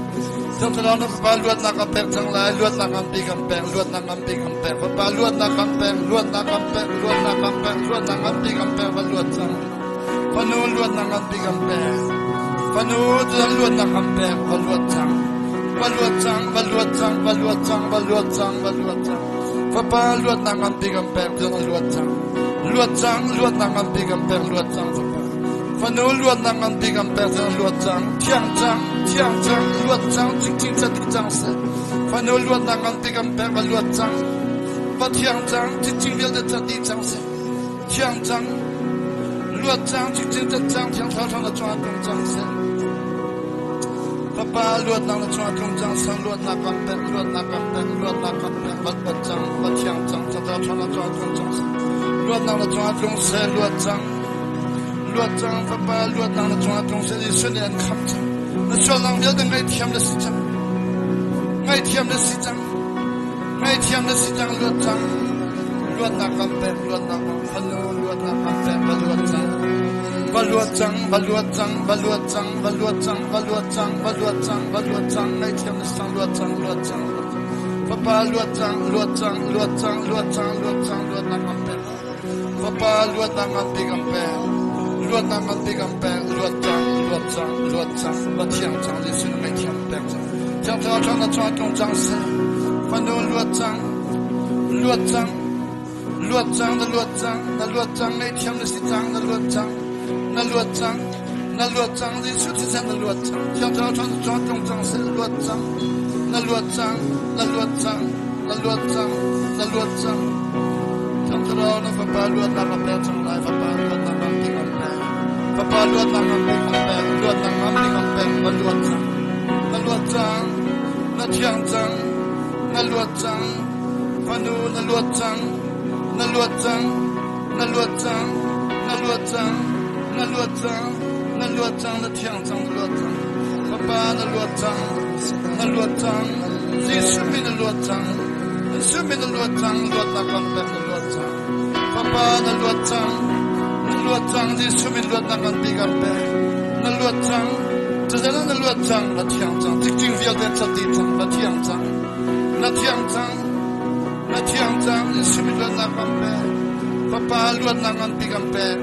S1: Thiang Thlarau na fapa luatnak ka pek cang lai, luatnak nganpi kan pek, luatnak nganpi kan pek, fapa luatnak kan pek, luatnak kan pek, luatnak kan pek, luatnak nganpi kan pek, va luat cang. Fanu luatnak nganpi kan pek. Fanu tuan luatnak kan pek, va luat cang. Va luat cang, va luat cang, va luat cang, va luat cang, va luat cang. Fapa luatnak nganpi kan pek, tuan luat cang. Luat cang, luatnak nganpi kan pek, luat cang, fapa. Fanu luatnak nganpi kan pek cang, luat cang, thiang cang, thiang cang, luat cang, cikcing cati cang seh. Fanu luatnak nganpi kan pek, va luat cang. Va thiang cang, cikcing vialte cati cang seh. Thiang cang, luat cang, cikcing cat cang, thiang thlarau thang na cungah tlung cang seh. Fapa luatnak na cungah tlung cang seh, luatnak kan pek, luatnak kan pek, luatnak kan pek, va luat cang, va thiang cang, thiang thlarau thang na cungah tlung cang seh. Luatnak na cungah tlung seh, luat cang. Luat cang, Fapa luatnak na cungah tlung seh, Jesuh nih an khamh cang. Na sualnak vialte ngaihthiam na si cang. Ngaihthiam na si cang. Ngaihthiam na si cang, luat cang. Luatnak kan pek, luatnak kan fanu, luatnak kan pek, va luat cang. Va luat cang, va luat cang, va luat cang, va luat cang, va luat cang, va luat cang, va luat cang, ngaihthiam na si cang, luat cang, luat cang. Fapa luat cang, luat cang, luat cang, luat cang, luat cang, luatnak kan pek. Fapa luatnak nganpi kan pek. Luatnak nganpi kan pek. Luat cang, luat cang, luat cang. Va thiang cang, Jesuh na ngaihthiam pek cang. Thiang Thlarau ṭhang na cungah tlung cang seh. Fanu luat cang, luat cang, luat cang, na luat cang, na luat cang, ngaihthiam na si cang, na luat cang, na luat cang, na luat cang, Jesuh thisen na luat cang. Thiang Thlarau ṭhang na cungah tlung cang seh. Luat cang, na luat cang, na luat cang, na luat cang, na luat cang. Thiang Thlarau na Fapa luatnak a pek cang lai, Fapa luatnak nganpi kan pek. Fapa luatnak nganpi kan pek, luatnak nganpi kan pek, na luat cang. Na luat cang, na thiang cang, na luat cang, fanu na luat cang, na luat cang, na luat cang, na luat cang, na luat cang, na luat cang, na thiang cang, na luat cang. Fapa na luat cang, na luat cang, Jesuh min na luat cang, Jesuh min na luat cang, luatnak kan pek na luat cang. Fapa na luat cang, na luat cang, Jesuh min luatnak kan pi kan pek. Na luat cang, cazan na luat cang, na thiang cang, cikcing vialte cati cang, na thiang cang, na thiang cang, na thiang cang, Jesuh min luatnak kan pek. Fapa luatnak nganpi kan pek.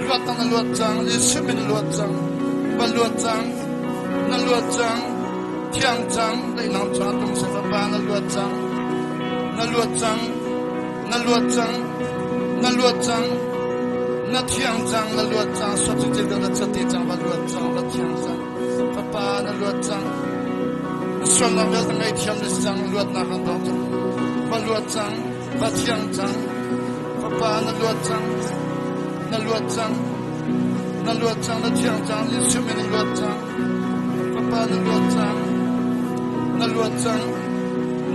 S1: Luatnak na luat cang, Jesuh min na luat cang. Va luat cang, na luat cang, thiang cang, daihnak cungah tung seh Fapa na luat cang, na luat cang, na luat cang, na luat cang, na thiang cang, na luat cang, suat cu na cati cang, va luat cang, va thiang cang, Fapa na luat cang, sualnak vialte ngaihthiam na si cang, luatnak kan dong cang, va luat cang, va thiang cang, Fapa na luat cang, na luat cang, na luat cang, na thiang cang, Jesuh min na luat cang, Fapa na luat cang, na luat cang,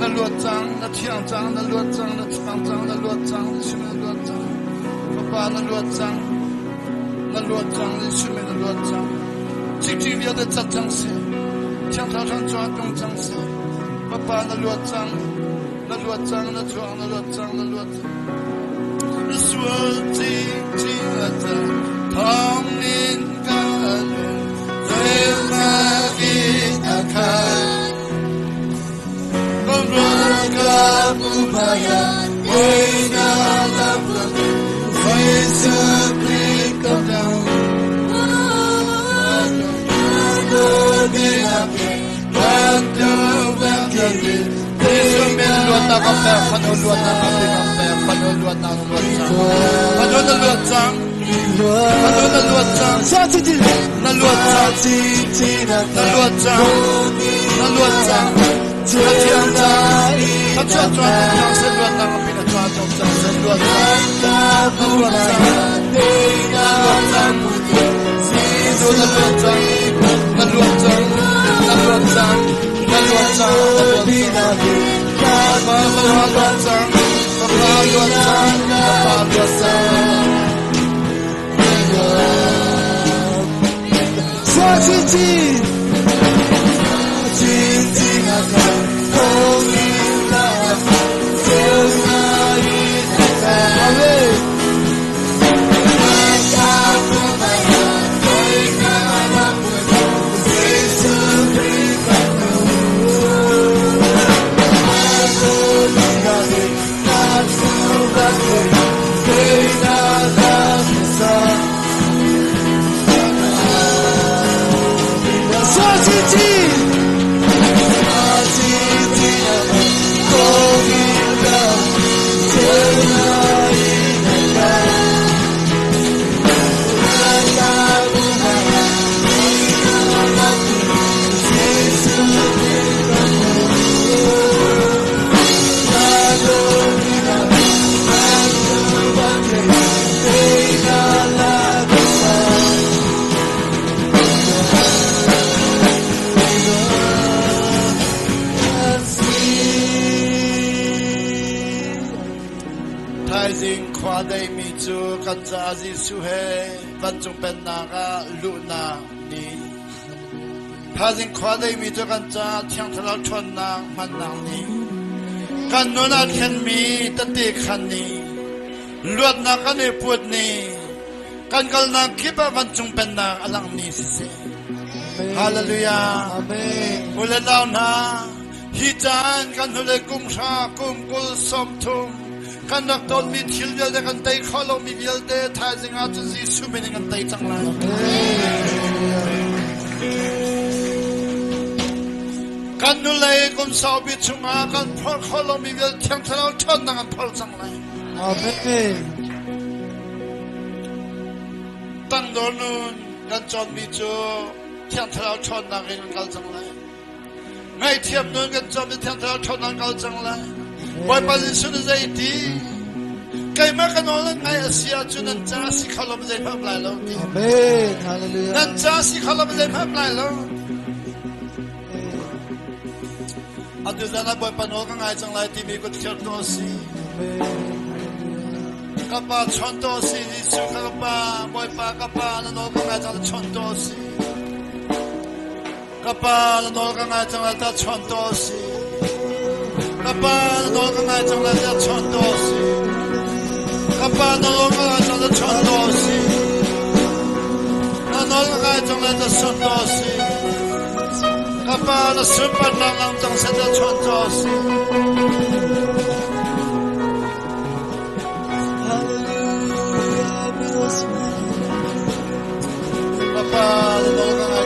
S1: na luat cang, na thiang cang, na luat cang, na thiang cang, na luat cang, Jesuh min na luat cang, Fapa na luat cang, na luat cang, Jesuh min na luat cang. Cikcik vialte cat cang seh, Thiang Thlarau ṭhan cungah tlung cang seh. Fapa na luat cang, na luat cang, na chuak, na luat cang, na luat cang. Na sual cikcik a cang, thawngin ka nun, ceunak in a khat. Ralkap upaya, na lam Jesuh Khrih ka dang. Luatnak ka pek, fanu luatnak ka pek, fanu luatnak na luat cang. Fanu na luat cang. Fanu na luat cang. Na luat cang. Na luat cang. Na luat cang. Na thiang cang. Na chuah chuah tung cang sen luatnak ka pin na chuah tung cang sen luat cang. Na luat cang. Na luat cang. Na luat cang. Na luat cang. Na luat cang. Na luat cang. Na luat cang. Pa luat cang. Pa luat cang. Pa luat cang.
S2: Sa chinchin. Chinchin akan kongin Amen. Sa chinchin.
S1: Thaizing khua deimi cu kan caah Jesuh he vancung pennak ah luhnak ni. Thaizing khua deimi cu kan caah Thiang Thlarau ṭhawnnak hmannak ni. Kan nun ah thlenmi tete khan ni. Luatnak kan i put ni. Kan kalnak kip ah vancung pennak a lang ni siseh. Hallelujah.
S2: Amen.
S1: U le nau hna, hi caan kan hnulei kum hra, kum 20, 30 kan rak tonmi thil vialte kan tei kho lomi vialte thaizing ah cun Jesuh min in kan tei cang lai. Kan hnulei kum saupi chungah kan phorh kho lomi vialte Thiang Thlarau ṭhawnnak kan phorh cang lai.
S2: Amen.
S1: Tangdor nun kan cawnmi cu Thiang Thlarau ṭhawnnak in kan kal cang lai. Ngaihthiam nun kan cawnmi Thiang Thlarau ṭhawnnak in kal cang lai. Bawipa Jesuh nih zei ti? Keimah ka nawl nan ngaih a si ahcun nan ca si kho lo zeihmanh lai lo ti.
S2: Amen. Hallelujah.
S1: Nan ca si kho lo zeihmanh lai lo. Atu zan ah Bawipa nawl ka ngai cang lai timi kut thiar to si.
S2: Amen.
S1: Ka pa chon to si Jesuh ka pa Bawipa ka pa na nawl ka ngai cang chon to si. Ka pa na nawl ka ngai cang lai ta chon to si. Ka pa na nawl ka ngai cang lai ta chon to si. Ka pa na nawl ka ngai cang lai chon to si. Na nawl ka ngai cang lai ta chon to si. Ka pa na sunparnak lang cang seh ta chon to si.
S2: Hallelujah.
S1: Ka pa na nawl ka ngai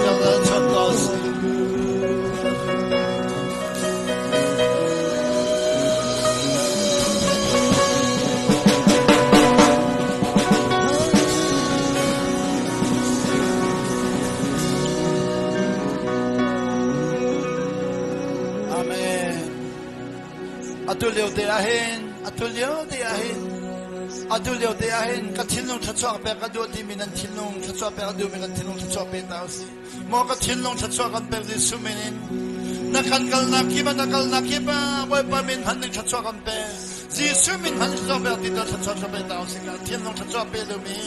S1: Atu lio te ah hin, atu lio te ah hin, atu lio te ah hin ka thinlung thluachuah pek ka duh timi nan thinlung thluachuah pek a duhmi kan thinlung thluachuah pe ta usih. Maw ka thinlung thluachuah kan pek Jesuh min in. Na kan kalnak kip ah na kalnak kip ah Bawipa min hman ding thluachuah kan pe. Jesuh min hman thluachuah pek ti ta thluachuah pe ta usih. Kan thinlung thluachuah pe duhmi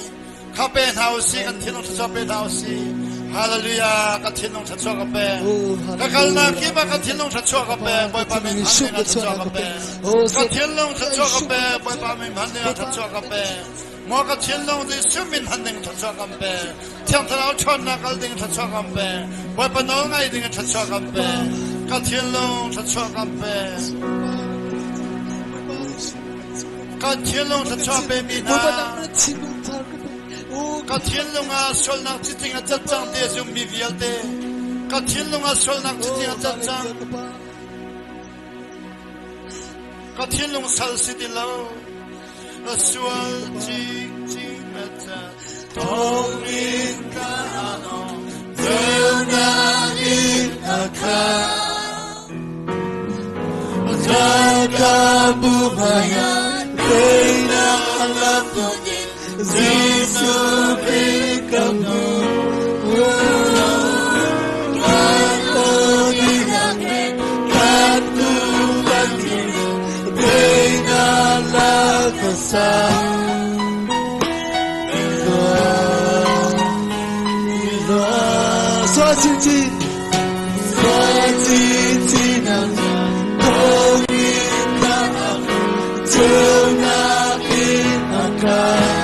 S1: kha pe hna usih kan thinlung thluachuah pe hna usih. Hallelujah ka thinlung thluachuah ka pe. Ka kalnak kip ah ka thinlung thluachuah ka pe. Bawipa min hman ding thluachuah ka pe. Ka thinlung thluachuah ka pe. Bawipa min hman ding thluachuah ka pe. Maw ka thinlung Jesuh min hman ding thluachuah kan pe. Thiang Thlarau ṭhawnnak kal ding thluachuah kan pe. Bawipa nawl ngai ding thluachuah kan pe. Ka thinlung thluachuah kan pe. Ka thinlung thluachuah pe mi hna. Ka thinlung ah sualnak cicing a cat cang te zummi vialte. Ka thinlung ah sualnak cicing a cat cang. Ka thinlung sal si ti lo. Ka sual cikcik a cat thawngin ka anong ceunak in a khat. Ralkapbu hmaiah teinak lam in Jesuh Khrih ka hmu. Kan aw he kan tu bantukin teinak la ka sa.
S2: Sua chinchin, sua chinchin ang thawngin ka ceunak in a khat.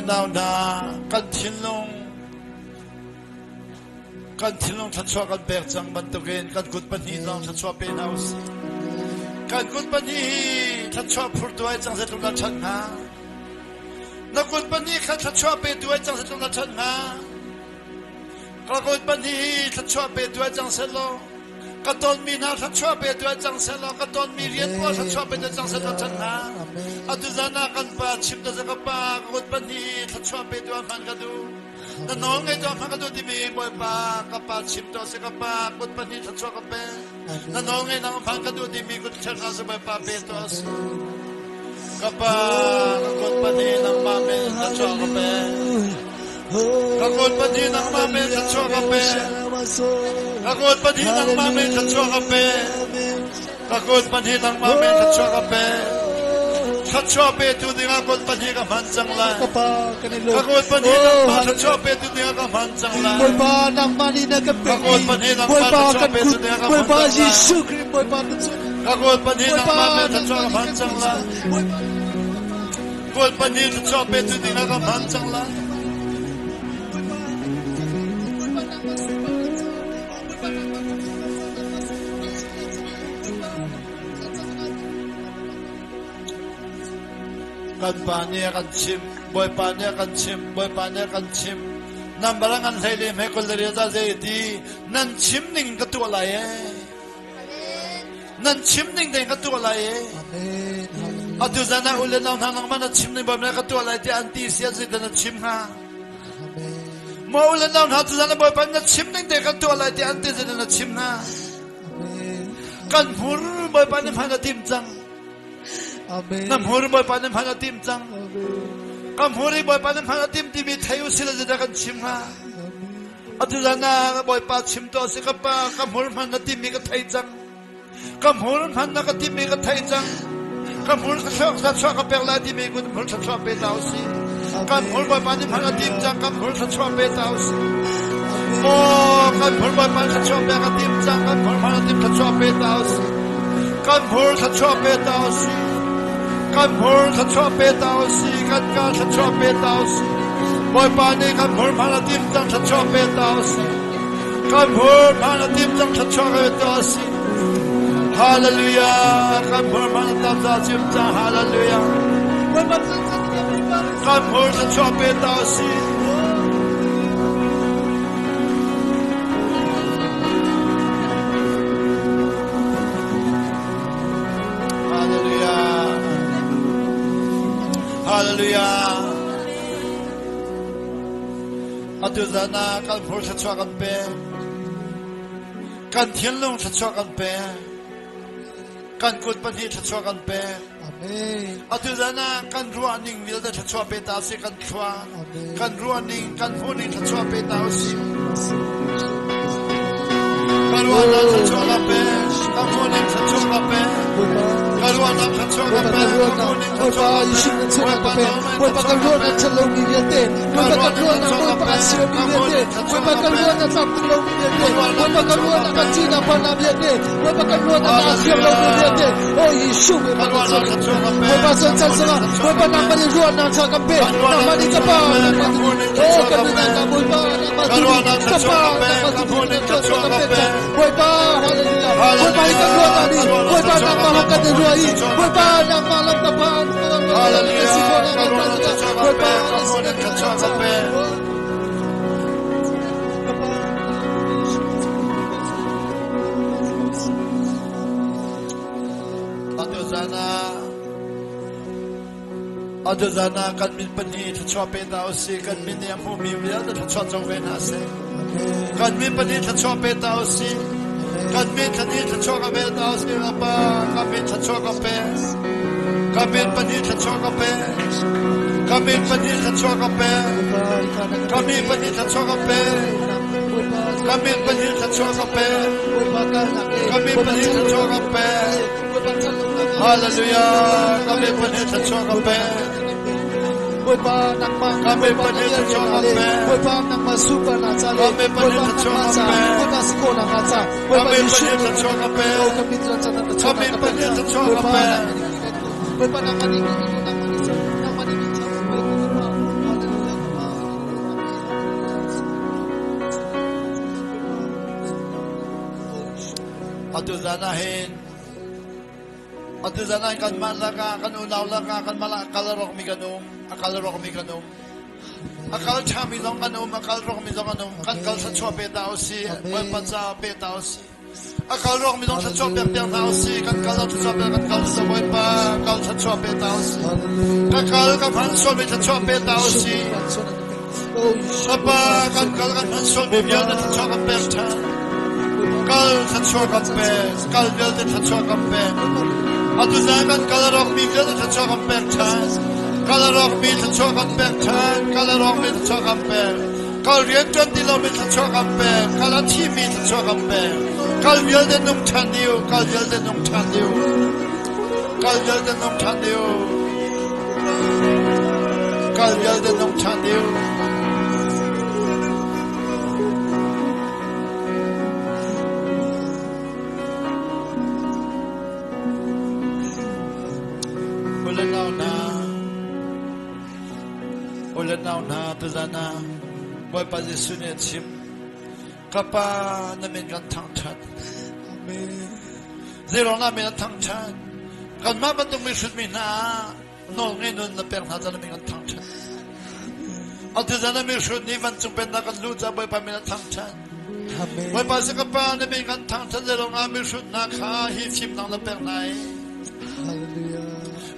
S1: Unau hna kan thinlung kan thinlung thluachuah kan pek cang bantukin kan kut pahnih zong thluachuah pe hna usih. Kan kut pahnih hi thluachuah phurtu ai cang zeitluk dah ṭhat hnga? Na kut pahnih kha thluachuah petu ai cang zeitluk dah ṭhat hnga? Ka kut pahnih hi thluachuah petu ai cang sehlaw ka tonmi hna thluachuah petu ai cang sehlaw ka tonmi rian pawl thluachuah petu ai cang sehlaw ṭhat hnga? Atu zan ah kan pa chim ta ka pa ka kut pahnih hi thluachuah petu ah hman ka duh. Na nawl ngei tuah hman ka duh timi Bawipa ka pa chim tuah seh ka pa kut pahnih thluachuah ka pe. Na nawl ngei nang hman ka duh timi kut thlet hna seh Bawipa pe tuah seh. Ka pa ka kut pahnih nangmah men thluachuah ka pe. Ka kut pahnih nangmah men thluachuah ka pe. Ka kut pahnih nangmah men thluachuah ka pe. Ka kut pahnih nangmah men thluachuah ka pe. Thluachuah petu dingah kut pahnih ka hman cang lai.
S2: Ka pa kan i lawm.
S1: Ka kut pahnih nangmah thluachuah petu dingah ka hman cang lai.
S2: Bawipa nangmah nih na kan
S1: Ka
S2: pekmi
S1: kut pahnih nangmah
S2: Bawipa
S1: thluachuah
S2: kan
S1: petu
S2: kut
S1: dingah ka hman
S2: Bawipa
S1: cang lai.
S2: Jesuh Khrih Bawipa kan cu
S1: Ka kut pahnih
S2: Bawipa
S1: nangmah men thluachuah
S2: nangmah
S1: ka
S2: nih
S1: hman
S2: kan
S1: cang
S2: kut
S1: lai.
S2: Bawipa
S1: Kut pahnih thluachuah petu dingah ka hman cang lai. Kan pa nih a kan chimh, Bawipa nih a kan chimh, Bawipa nih a kan chimh. Nan bal ngan hlei le hme kul le riat ah zei ti nan chim ning ka tuah lai ee. Nan chim ning ding ka tuah lai ee. Atu zan ah ule nau hna nangmah na chim ning Bawipa ka tuah lai tiah an ti si an si na chim hnga. Maw ule nau hna tu zan ah Bawipa na chim ning te kan tuah lai tiah an ti si na chim hnga. Kan hmur Bawipa nih hman a tim cang.
S2: Amen.
S1: Na hmur Bawipa nih hman a tim cang.
S2: Amen.
S1: Ka hmur i Bawipa na hman a tim timi thei u sila zeidah kan chim hnga? Atu zan ah Bawipa chim tuah si ka pa ka hmur hman na timmi ka thei cang. Ka hmur hman na ka timmi ka thei cang. Ka hmur thluachuah ka pek lai timi kun hmur thluachuah pe ta usih. Kan hmur Bawipa nih hman a tim cang kan hmur thluachuah pe ta usih. Maw kan hmur Bawipa thluachuah pek a tim cang kan hmur hman a tim thluachuah pe ta usih. Kan hmur thluachuah pe ta usih. Kan hmur thluachuah pe ta usih. Kan ka thluachuah pe ta usih. Bawipa nih kan hmur hman a tim cang thluachuah pe ta usih. Kan hmur hman a tim cang thluachuah pe ta usih. Hallelujah. Kan hmur hman a tam za chim cang. Hallelujah. Kan hmur thluachuah pe ta usih. Hallelujah. Hallelujah. Atu zan ah kan hmur thluachuah kan pek. Kan thinlung thluachuah kan pek. Kan kut pahnih thluachuah kan pek.
S2: Amen.
S1: Atu zan ah kan ruah ning vialte thluachuah pe ta si kan thlua. Kan ruah ning kan hmuh ning thluachuah pe ta usih. Kan ruahnak thluachuah ka pe. Kan hmuh ning thluachuah ka pe. Kan ruahnak thluachuah ka pe. Kan hmuh ning thluachuah ka pe.
S2: Bawipa kan ruahnak ṭhat lomi vialte, Bawipa kan ruahnak Bawipa a siami vialte, Bawipa kan ruahnak tlamtling lomi vialte, Bawipa kan ruahnak kan ṭihnak phannak vialte, Bawipa kan ruahnak aa siam lomi vialte, oh Jesuh Bawipa kan Bawipa son chan sangah Bawipa nangmah nih ruahnak ṭha kan pe, nangmah nih ka pa, nangmah nih oh kan nunnak ah Bawipa nangmah tu nih ka pa, nangmah tu nih thluachuah kan pek cang. Bawipa hallelujah Bawipa hi kan ruahnak nih Bawipa nangmah lawng kan i ruah i Bawipa nangmah lawng ka pa Bawipa
S1: Atu zan ah atu zan ah kan min pahnih thluachuah pe ta usih kan min nih a hmuhmi vialte thluachuah co ve hna seh kan min pahnih thluachuah pe ta usih kan min pahnih thluachuah ka pe ta usih Apa kan min thluachuah ka pe kan min pahnih thluachuah ka pe kan min pahnih thluachuah ka pe kan min pahnih thluachuah ka pe kan min pahnih thluachuah ka pe kan min pahnih thluachuah ka pe Hallelujah. Kami pahnih thluachuah ka pe.
S2: Bawipa nangmah
S1: Kami pahnih thluachuah ka pe.
S2: Bawipa nangmah super na ca le
S1: Kami pahnih thluachuah ka pe.
S2: Bawipa si ko na ca Bawipa
S1: Kami pahnih thluachuah ka pe.
S2: Kami
S1: Kami pahnih thluachuah ka pe.
S2: Bawipa nangmah nih nangmah nih nangmah nih
S1: Atu zan ah hin Atu zan ah kanmah lakah kan unau lakah kanmah lakah kal a rawkmi kan um a kal a rawkmi kan um a kal ṭhami zong kan um a kal rawkmi zong kan um kan kal thluachuah pe ta usih Bawipa caah pe ta usih a kal rawkmi zong thluachuah pek piak hna usih kan kal thluachuah pek kan kal sa Bawipa kal thluachuah pe ta usih ka kal ka hman sualmi thluachuah pe ta usih Papa kan kal kan hman sualmi vialte thluachuah kan pek ṭhan Kal thluachuah kan pek. Kal vialte thluachuah kan pek. Atu zan kan kal a rawkmi vialte thluachuah kan pek ṭhan. Kal a rawkmi thluachuah kan pek ṭhan. Kal a rawkmi thluachuah kan pek. Kal rian ṭuan ti lomi thluachuah kan pek. Kal a thimi thluachuah kan pek. Kal vialte nung ṭhan dih u. Kal vialte nung ṭhan dih u. Kal vialte nung ṭhan dih u. Kal vialte nung ṭhan dih u. Ule nau hna tuzan ah Bawipa Jesuh nih a chim ka pa na min kan thangṭhat zeiruang dah min an thangṭhat kanmah bantuk mi hrutmi hna nawl ngei nun na pek hna ca na min kan thangṭhat atu zan ah mihrut nih vancung pennak kan luh caah Bawipa min a thangṭhat Bawipa si ka pa na min kan thangṭhat zeilong ah mihrut hna kha hi fimnak na pek hna i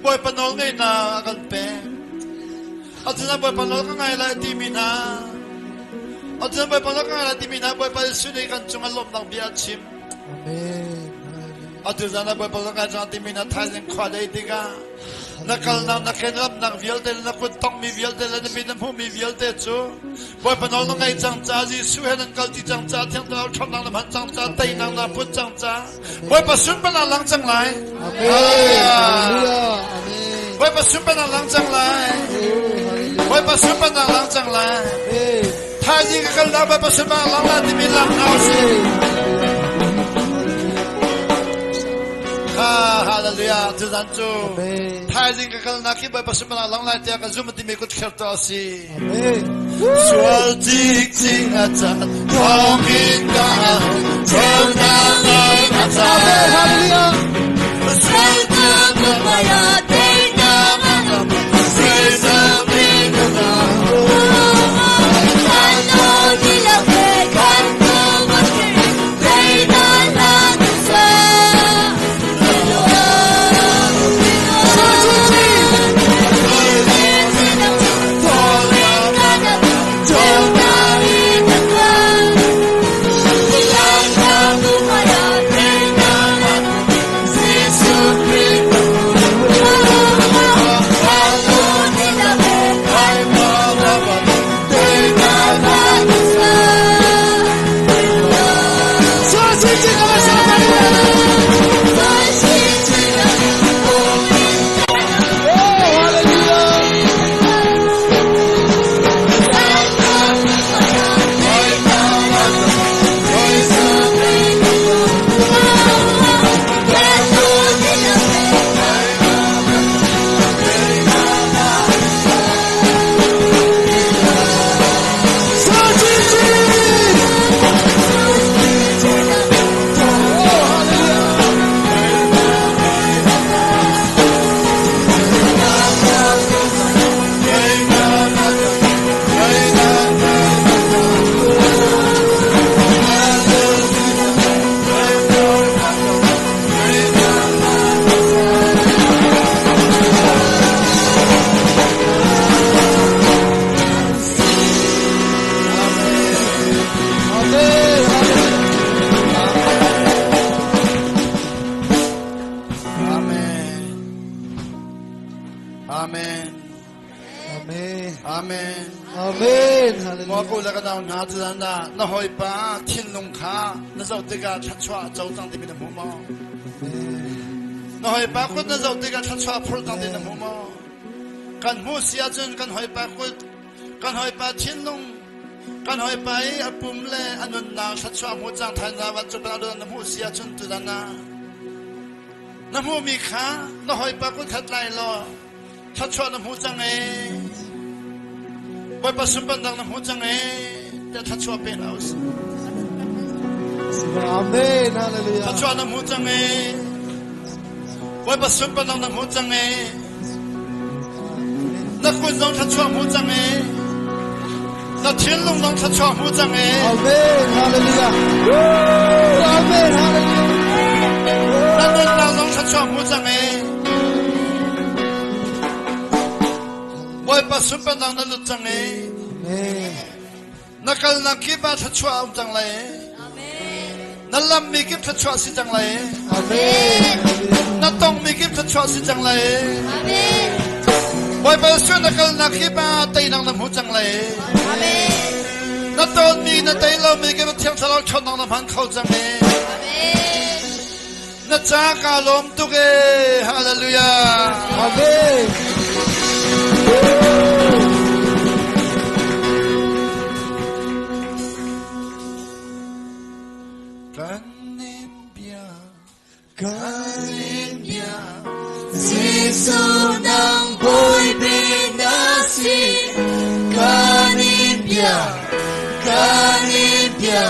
S1: Bawipa nawl ngeihnak a kan pek atu zan Bawipa nawl ka ngai lai timi hna atu zan Bawipa nawl ka ngai lai timi hna Bawipa Jesuh nih kan cung ah lawmhnak bia a chim atu zan ah Bawipa nawl ka ngai cang timi hna thaizing khua dei tikah. Na kalnak na kenlamnak vialte le na kut tongmi vialte le na mit na hmuhmi vialte cu Bawipa nawl na ngaih cang ca Jesuh he nan kalti cang ca Thiang Thlarau ṭhawnnak na hman cang ca teinak na put cang ca Bawipa sunparnak lang cang lai.
S2: Hallelujah. Amen.
S1: Bawipa sunparnak lang cang lai. Bawipa sunparnak lang cang lai. Thaizing ka kal dah Bawipa sunparnak lang lai timi lang hna usih. Ha hallelujah tuzan cu thaizing ka kalnak hi Bawipa sunparnak lang lai tiah ka zum timi kut kher to asi. Sual cikcik a can thawngin ka ceunak a can.
S2: Hallelujah.
S1: Sual Amen.
S2: Amen.
S1: Amen.
S2: Amen.
S1: Maw ko le ka nau hna tuzan ah na hawipa thinlung kha na zoh tikah thluachuah a co cang timi na hmu maw? Na hawipa kut na zoh tikah thluachuah a phur cang ti na hmu maw? Kan hmuh si ahcun kan hawipa kut, kan hawipa thinlung, kan hawipa i a pum le a nunnak thluachuah hmu cang than na vancung na hmuh si ahcun tuzan ah na hmuhmi kha na hawipa kut khat lai law thluachuah na hmu cang ee Bawipa sunparnak na hmu cang ee tiah thluachuah pe hna usih.
S2: Amen. Hallelujah.
S1: Thluachuah na hmu cang ee Bawipa sunparnak na hmu cang ee na kut zong thluachuah hmu cang ee na thinlung zong thluachuah hmu cang ee
S2: Amen. Hallelujah. Amen. Hallelujah.
S1: Na nunnak zong thluachuah hmu cang ee Bawipa sunparnak na lut cang ee
S2: Amen.
S1: Na kalnak kip ah thluachuah a um cang lai ee Na lammi kip thluachuah si cang lai ee
S2: Amen.
S1: Na tongmi kip thluachuah si cang lai ee Bawipa Jesuh na kalnak kip ah teinak na hmu cang lai ee Na tawnmi na tei lomi kip Thiang Thlarau ṭhawnnak na hman kho cang ee Na ca kaa lawm tuk ee hallelujah.
S2: Amen.
S1: Kan in bia
S2: Kan in
S1: bia
S3: Jesuh nang Bawi na si kan in bia kan in bia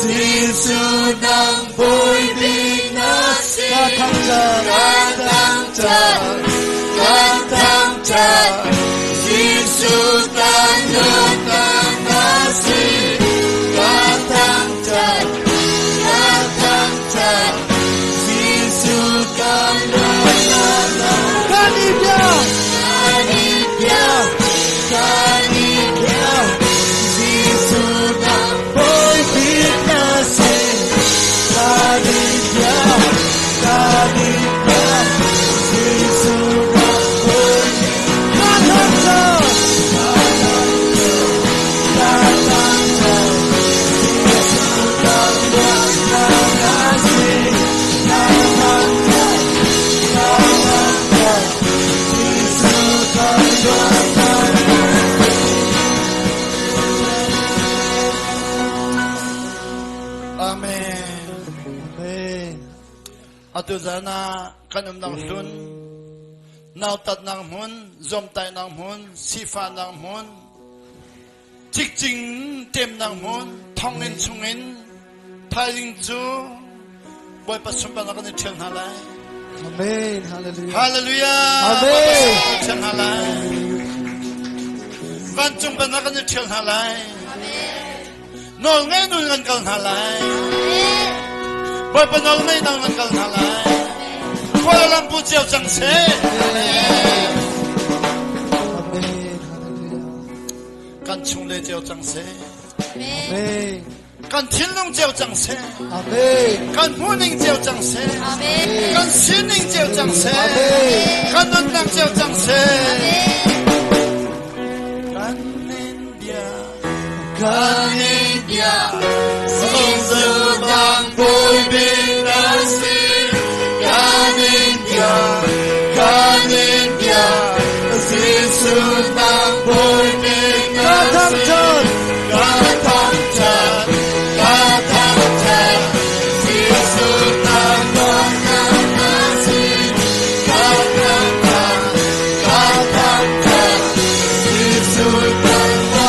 S3: Jesuh nang Bawi na si
S2: Ka thangṭhat
S3: kan thangṭhat kan thangṭhat Jesuh kan nunnak na si kan thangṭhat kan thangṭhat Jesuh kan nunnak na
S2: Kan in bia
S3: kan in bia kan in bia Jesuh nang
S2: Bawi na si kan in bia kan in
S1: Tuzan ah kan umnak hlun, nautatnak hmun, zuamtaihnak hmun, sifahnak hmun, cikcing temnak hmun, thonginn chungin thaizing cu Bawipa sunparnak kan i ṭhial hna lai.
S2: Amen. Hallelujah.
S1: Hallelujah.
S2: Amen.
S1: Bawipa sunparnak kan i ṭhial hna lai. Vancung pennak kan i ṭhial hna lai. Nawl ngei nun kan kal hna lai. Bawipa nawl ngei nang kan kal hna lai. Kuala Lumpur cio cang seh.
S2: Amen.
S1: Kan chung le cio cang seh.
S2: Amen.
S1: Kan thinlung cio cang seh.
S2: Amen.
S1: Kan hmuhning cio cang seh. Kan sining cio cang seh.
S2: Amen.
S1: Kan nunnak cio cang seh. Kan India.
S3: Kan India, Songzubang Bawi na si. Kan India, Kan India, Jesuh Bawi na si. Ka thangṭhat, ka thangṭhat, Jesuh na si. Ka thangṭhat, ka thangṭhat, Jesuh na si.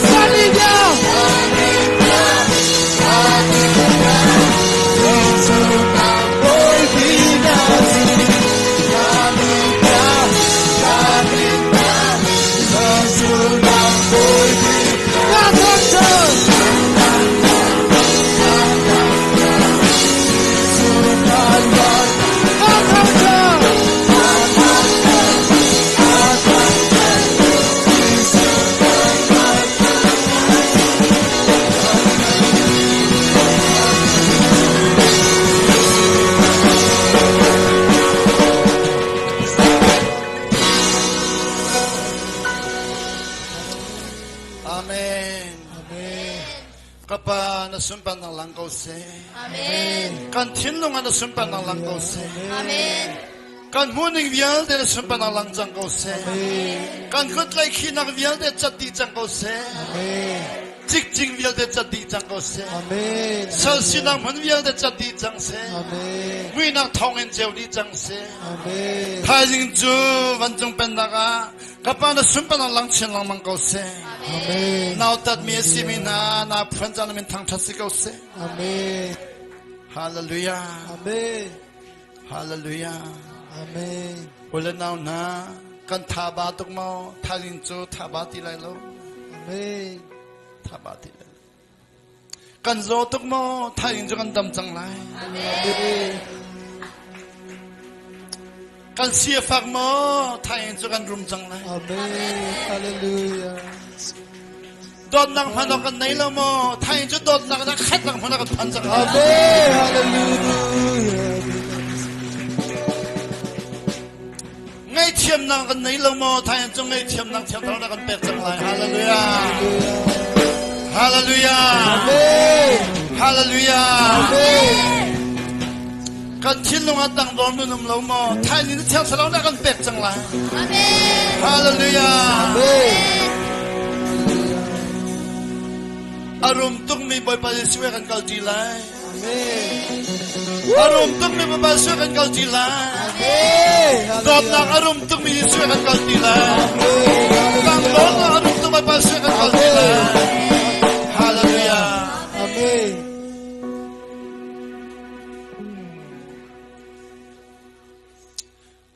S2: Kan India. Ka thangṭhat. Ka thangṭhat.
S1: Amen. Kapa na sunparnak lang ko seh.
S3: Amen.
S1: Kan thinlung ah na sunparnak lang ko seh.
S3: Amen.
S1: Kan hmuhning vialte na sunparnak lang cang ko seh. Kan kut lei khinak vialte cat dih cang ko seh.
S2: Amen.
S1: Cikcing vialte cat dih cang ko seh.
S2: Amen.
S1: Sal sinak hmun vialte cat dih cang seh.
S2: Amen.
S1: Muihnak thawngin ceu dih cang seh.
S2: Amen.
S1: Thaizing cu vancung pennak ah Kapa na sunparnak lang chin lengmang ko seh.
S2: Amen.
S1: Nautat mi a simi hna na phuan caan min thangṭhat si ko seh.
S2: Amen.
S1: Hallelujah.
S2: Amen.
S1: Hallelujah.
S2: Amen.
S1: Ule nau hna kan tha ba tuk maw? Thaizing cu tha ba ti lai lo.
S2: Amen.
S1: Tha ba ti lai lo. Kan zaw tuk maw? Thaizing cu kan dam cang lai.
S2: Amen.
S1: Kan si a fak maw? Thaizing cu kan rum cang lai.
S2: Amen. Hallelujah.
S1: Dawtnak hman awk kan nei lo maw? Thaizing cu dawtnak na khatnak hman ah kan phan cang lai.
S2: Amen. Hallelujah.
S1: Ngaihthiamnak kan nei lo maw? Thaizing cu ngaihthiamnak thiang thlarau na kan pek cang lai. Hallelujah. Hallelujah.
S2: Amen.
S1: Hallelujah.
S2: Amen.
S1: Kan thinlung ah tangdor nun um lo maw? Thaizing na thiang thlarau na kan pek cang lai.
S3: Amen.
S1: Hallelujah.
S2: Amen.
S1: A rum tukmi Bawipa Jesuh he kan kal ṭi lai.
S2: Amen.
S1: A rum tukmi Bawipa Jesuh he kan kal ṭi lai.
S2: Amen.
S1: Dawtnak a rum tukmi Jesuh he kan kal ṭi lai. Tangdornak a rum tuk Bawipa Jesuh he kan kal ṭi lai. Hallelujah.
S2: Amen.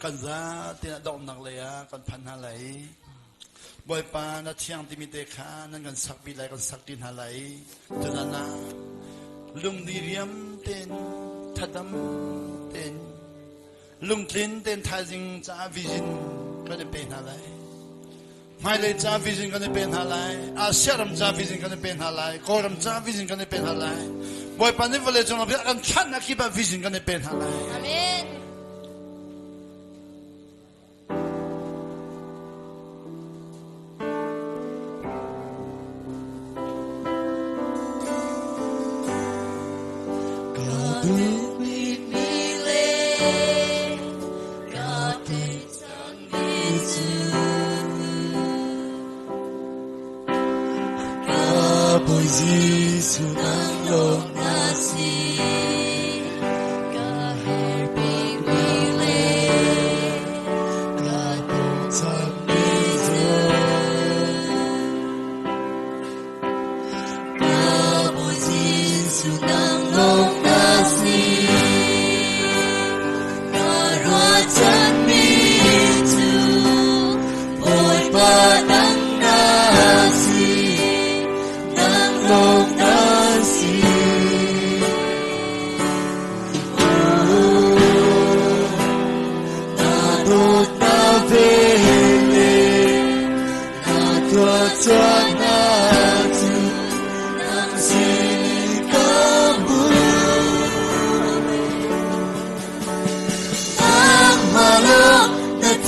S1: Kan zate ah donghnak lei ah kan phan hna lai. Bawipa na thiang timi te kha nan kan sakpi lai kan sak ti hna lai. Tunan ah lungdi riam ten thadam ten lungtlin ten thaizing caah vision kan i pe hna lai. Hmailei ca vision kan i pe hna lai. Asia ram ca vision kan i pe hna lai. Kawlram ca vision kan i pe hna lai. Bawipa nih vawlei cung ah kan thlannak kip ah vision kan i pe hna lai.
S3: Amen.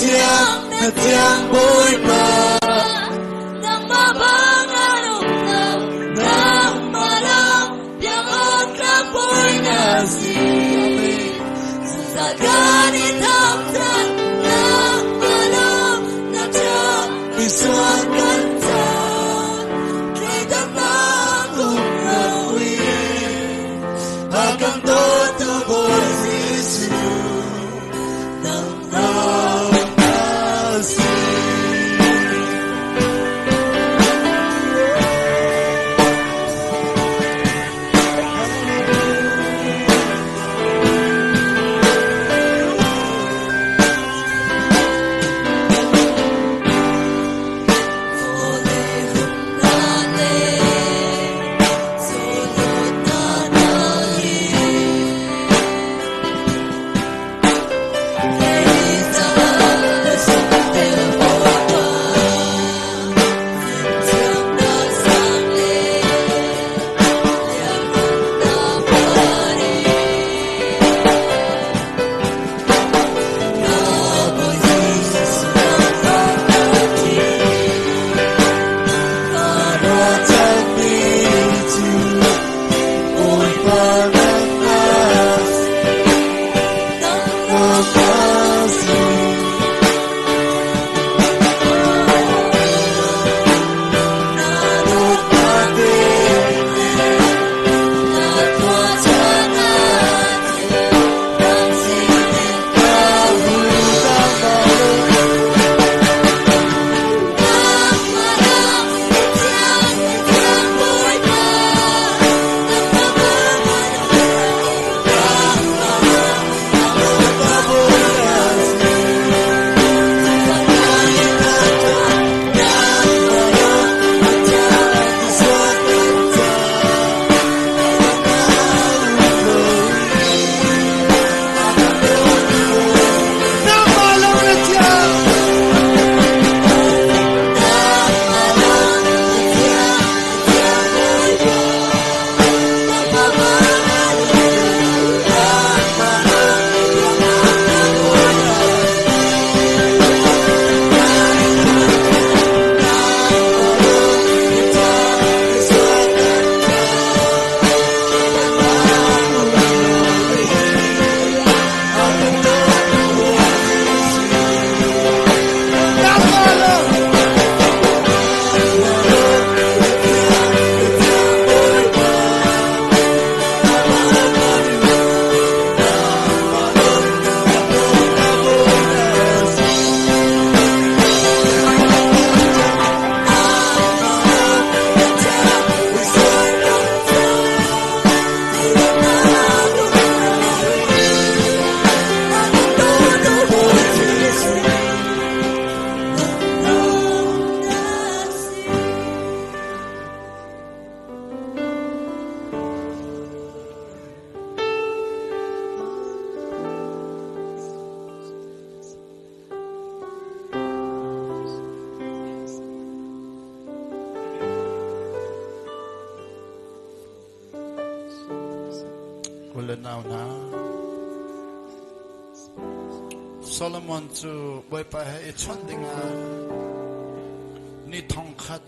S2: thiang, na thiang Bawipa.
S3: Nangmah bang an um lo, nangmah lawng biak awk tlak Bawi na si. Zungzal kan i thangṭhat, nangmah lawng na thiang,
S2: Misual
S3: kan caan. Thleidannak um lo in,
S2: a kan dawtu Bawi Jesuh,
S3: nangmah
S2: na si.
S3: Vawlei rumnak le sunlawihnak hi kei caah sungtel Bawipa, fimthiamnak sang le lianhngannak pari. Ka Bawi Jesuh nangmah ka ṭih. Ka
S2: Ruahchanmi cu Bawipa nangmah
S3: nangmah
S2: na si.
S3: Na dawtnak na tuahchannak kan sinin
S2: Ka hu nangmah
S3: Nangmah lawng na thiang, na thiang Bawipa. Nangmah bang an um lo, nangmah lawng
S2: na Bawi na si.
S3: Zungzal kan i thangṭhat, nangmah lawng na thiang.
S2: Misual kan caan, Nangmah lawng na thiang.
S3: Nangmah lawng na thiang, na thiang Bawipa. Nangmah bang an um lo, nangmah lawng biak awk tlak Bawi na si.
S2: Misual kan caan, nangmah lawng.
S1: U le nau hna, Solomon cu Bawipa he i chawnh dingah ni thong khat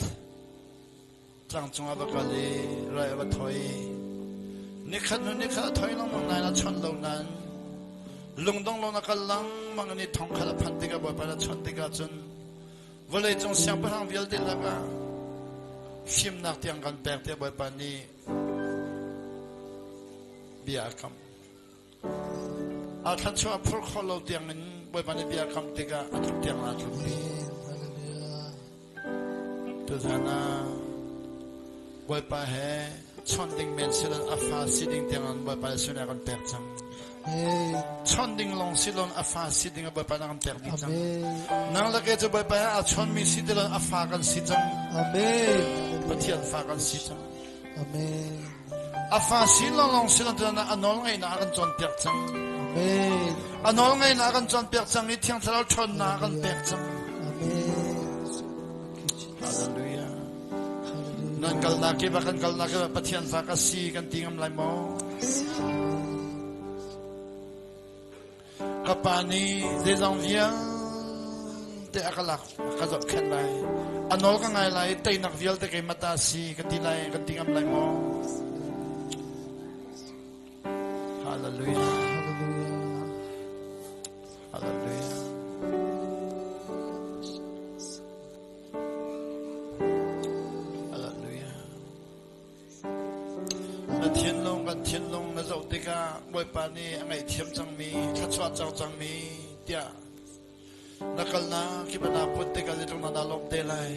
S1: tlang cungah va kal i rai a va thoi. Nikhat hnu nikhat a thoi lengmang nain a chawnh lo nain lungdong lo na kal lengmang i ni thong khat a phanh tikah Bawipa na chawnh tikah cun vawleicung siangpahrang vialte lakah fimnak tiang kan pek tiah Bawipa nih bia a kam. A thluachuah a phur khawh lo tiangin Bawipa nih bia a kam tikah a tluk tiang aa tlukpi. Tuzan ah Bawipa he chawnh ding men silon a fa si ding tiangin Bawipa nih sunak an pek cang. Chawnh ding lawng silon a fa si ding ah Bawipa nih an pek dih cang. Nang le kei cu Bawipa he aa chawnmi si tilon a fa kan si cang. Pathian fa kan si cang. A fa si lawnglawng si lo a nawl ngaihnak a kan cawnpiak cang. A nawl ngaihnak a kan cawnpiak cang i Thiang Thlarau ṭhawnnak a kan pek cang. Hallelujah. Nan kalnak kip ah kan kalnak kip ah Pathian fa ka si kan ti ngam lai maw? Ka pa nih zeizong vialte te a ka lak a ka zohkhenh lai. A nawl ka ngai lai i teinak vialte keimah ta a si ka ti lai kan ti ngam lai maw? Hallelujah. Hallelujah. Hallelujah. Na thinlung kan thinlung na zoh tikah Bawipa nih a ngaihthiam cangmi, thluachuah cang cangmi tiah na kalnak kip ah naa put tikah zeitluk na naa lawm te lai.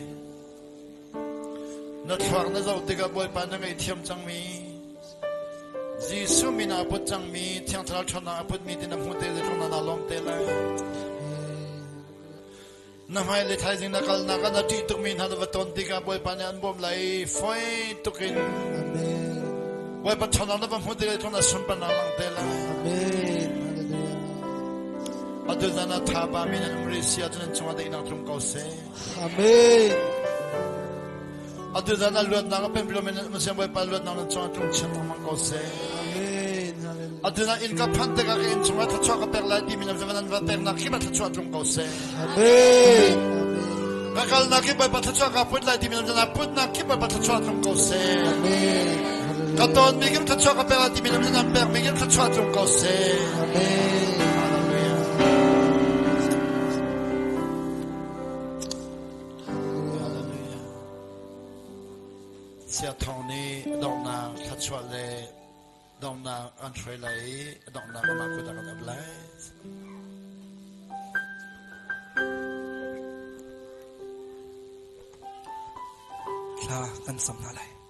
S1: Na thluak na zoh tikah Bawipa na ngaihthiam cangmi, Jesuh min ah a put cangmi, Thiang Thlarau ṭhawnnak a putmi ti na hmuh te zeitluk na naa lawm te lai. Na hmailei thaizing na kalnak ah na ṭih tukmi hna na va ton tikah Bawipa nih an bawmh lai i fawi tukin
S2: Amen.
S1: Bawipa ṭhawnnak na va hmuh tikah ṭhawnnak sunparnak lang te lai.
S2: Amen. Hallelujah.
S1: Atu zan ah tha ba mi nan um rih si ahcun nan cungah daihnak tlung ko seh.
S2: Amen.
S1: Atu zan ah luatnak a pemh lomi nan um siang Bawipa luatnak nan cungah tlung chin lengmang ko seh.
S2: Amen. Hallelujah.
S1: Atu zan inn ka phanh tikah ka inn chungah thluachuah ka pek lai timi nan nan va peknak khi ma thluachuah tlung ko seh.
S2: Amen.
S1: Ka kalnak khi Bawipa thluachuah ka put lai timi nan nan putnak khi Bawipa thluachuah tlung ko seh.
S2: Amen. Hallelujah.
S1: Ka tawnmi khi thluachuah ka pek lai timi nan nan pekmi khi thluachuah tlung ko seh.
S2: Amen.
S1: Hallelujah. Hallelujah. Sia Thawng nih donghnak thluachuah le donghnak an hruai lai i donghnak amah kut ah kan ap lai.
S2: Thla kan sam hna lai.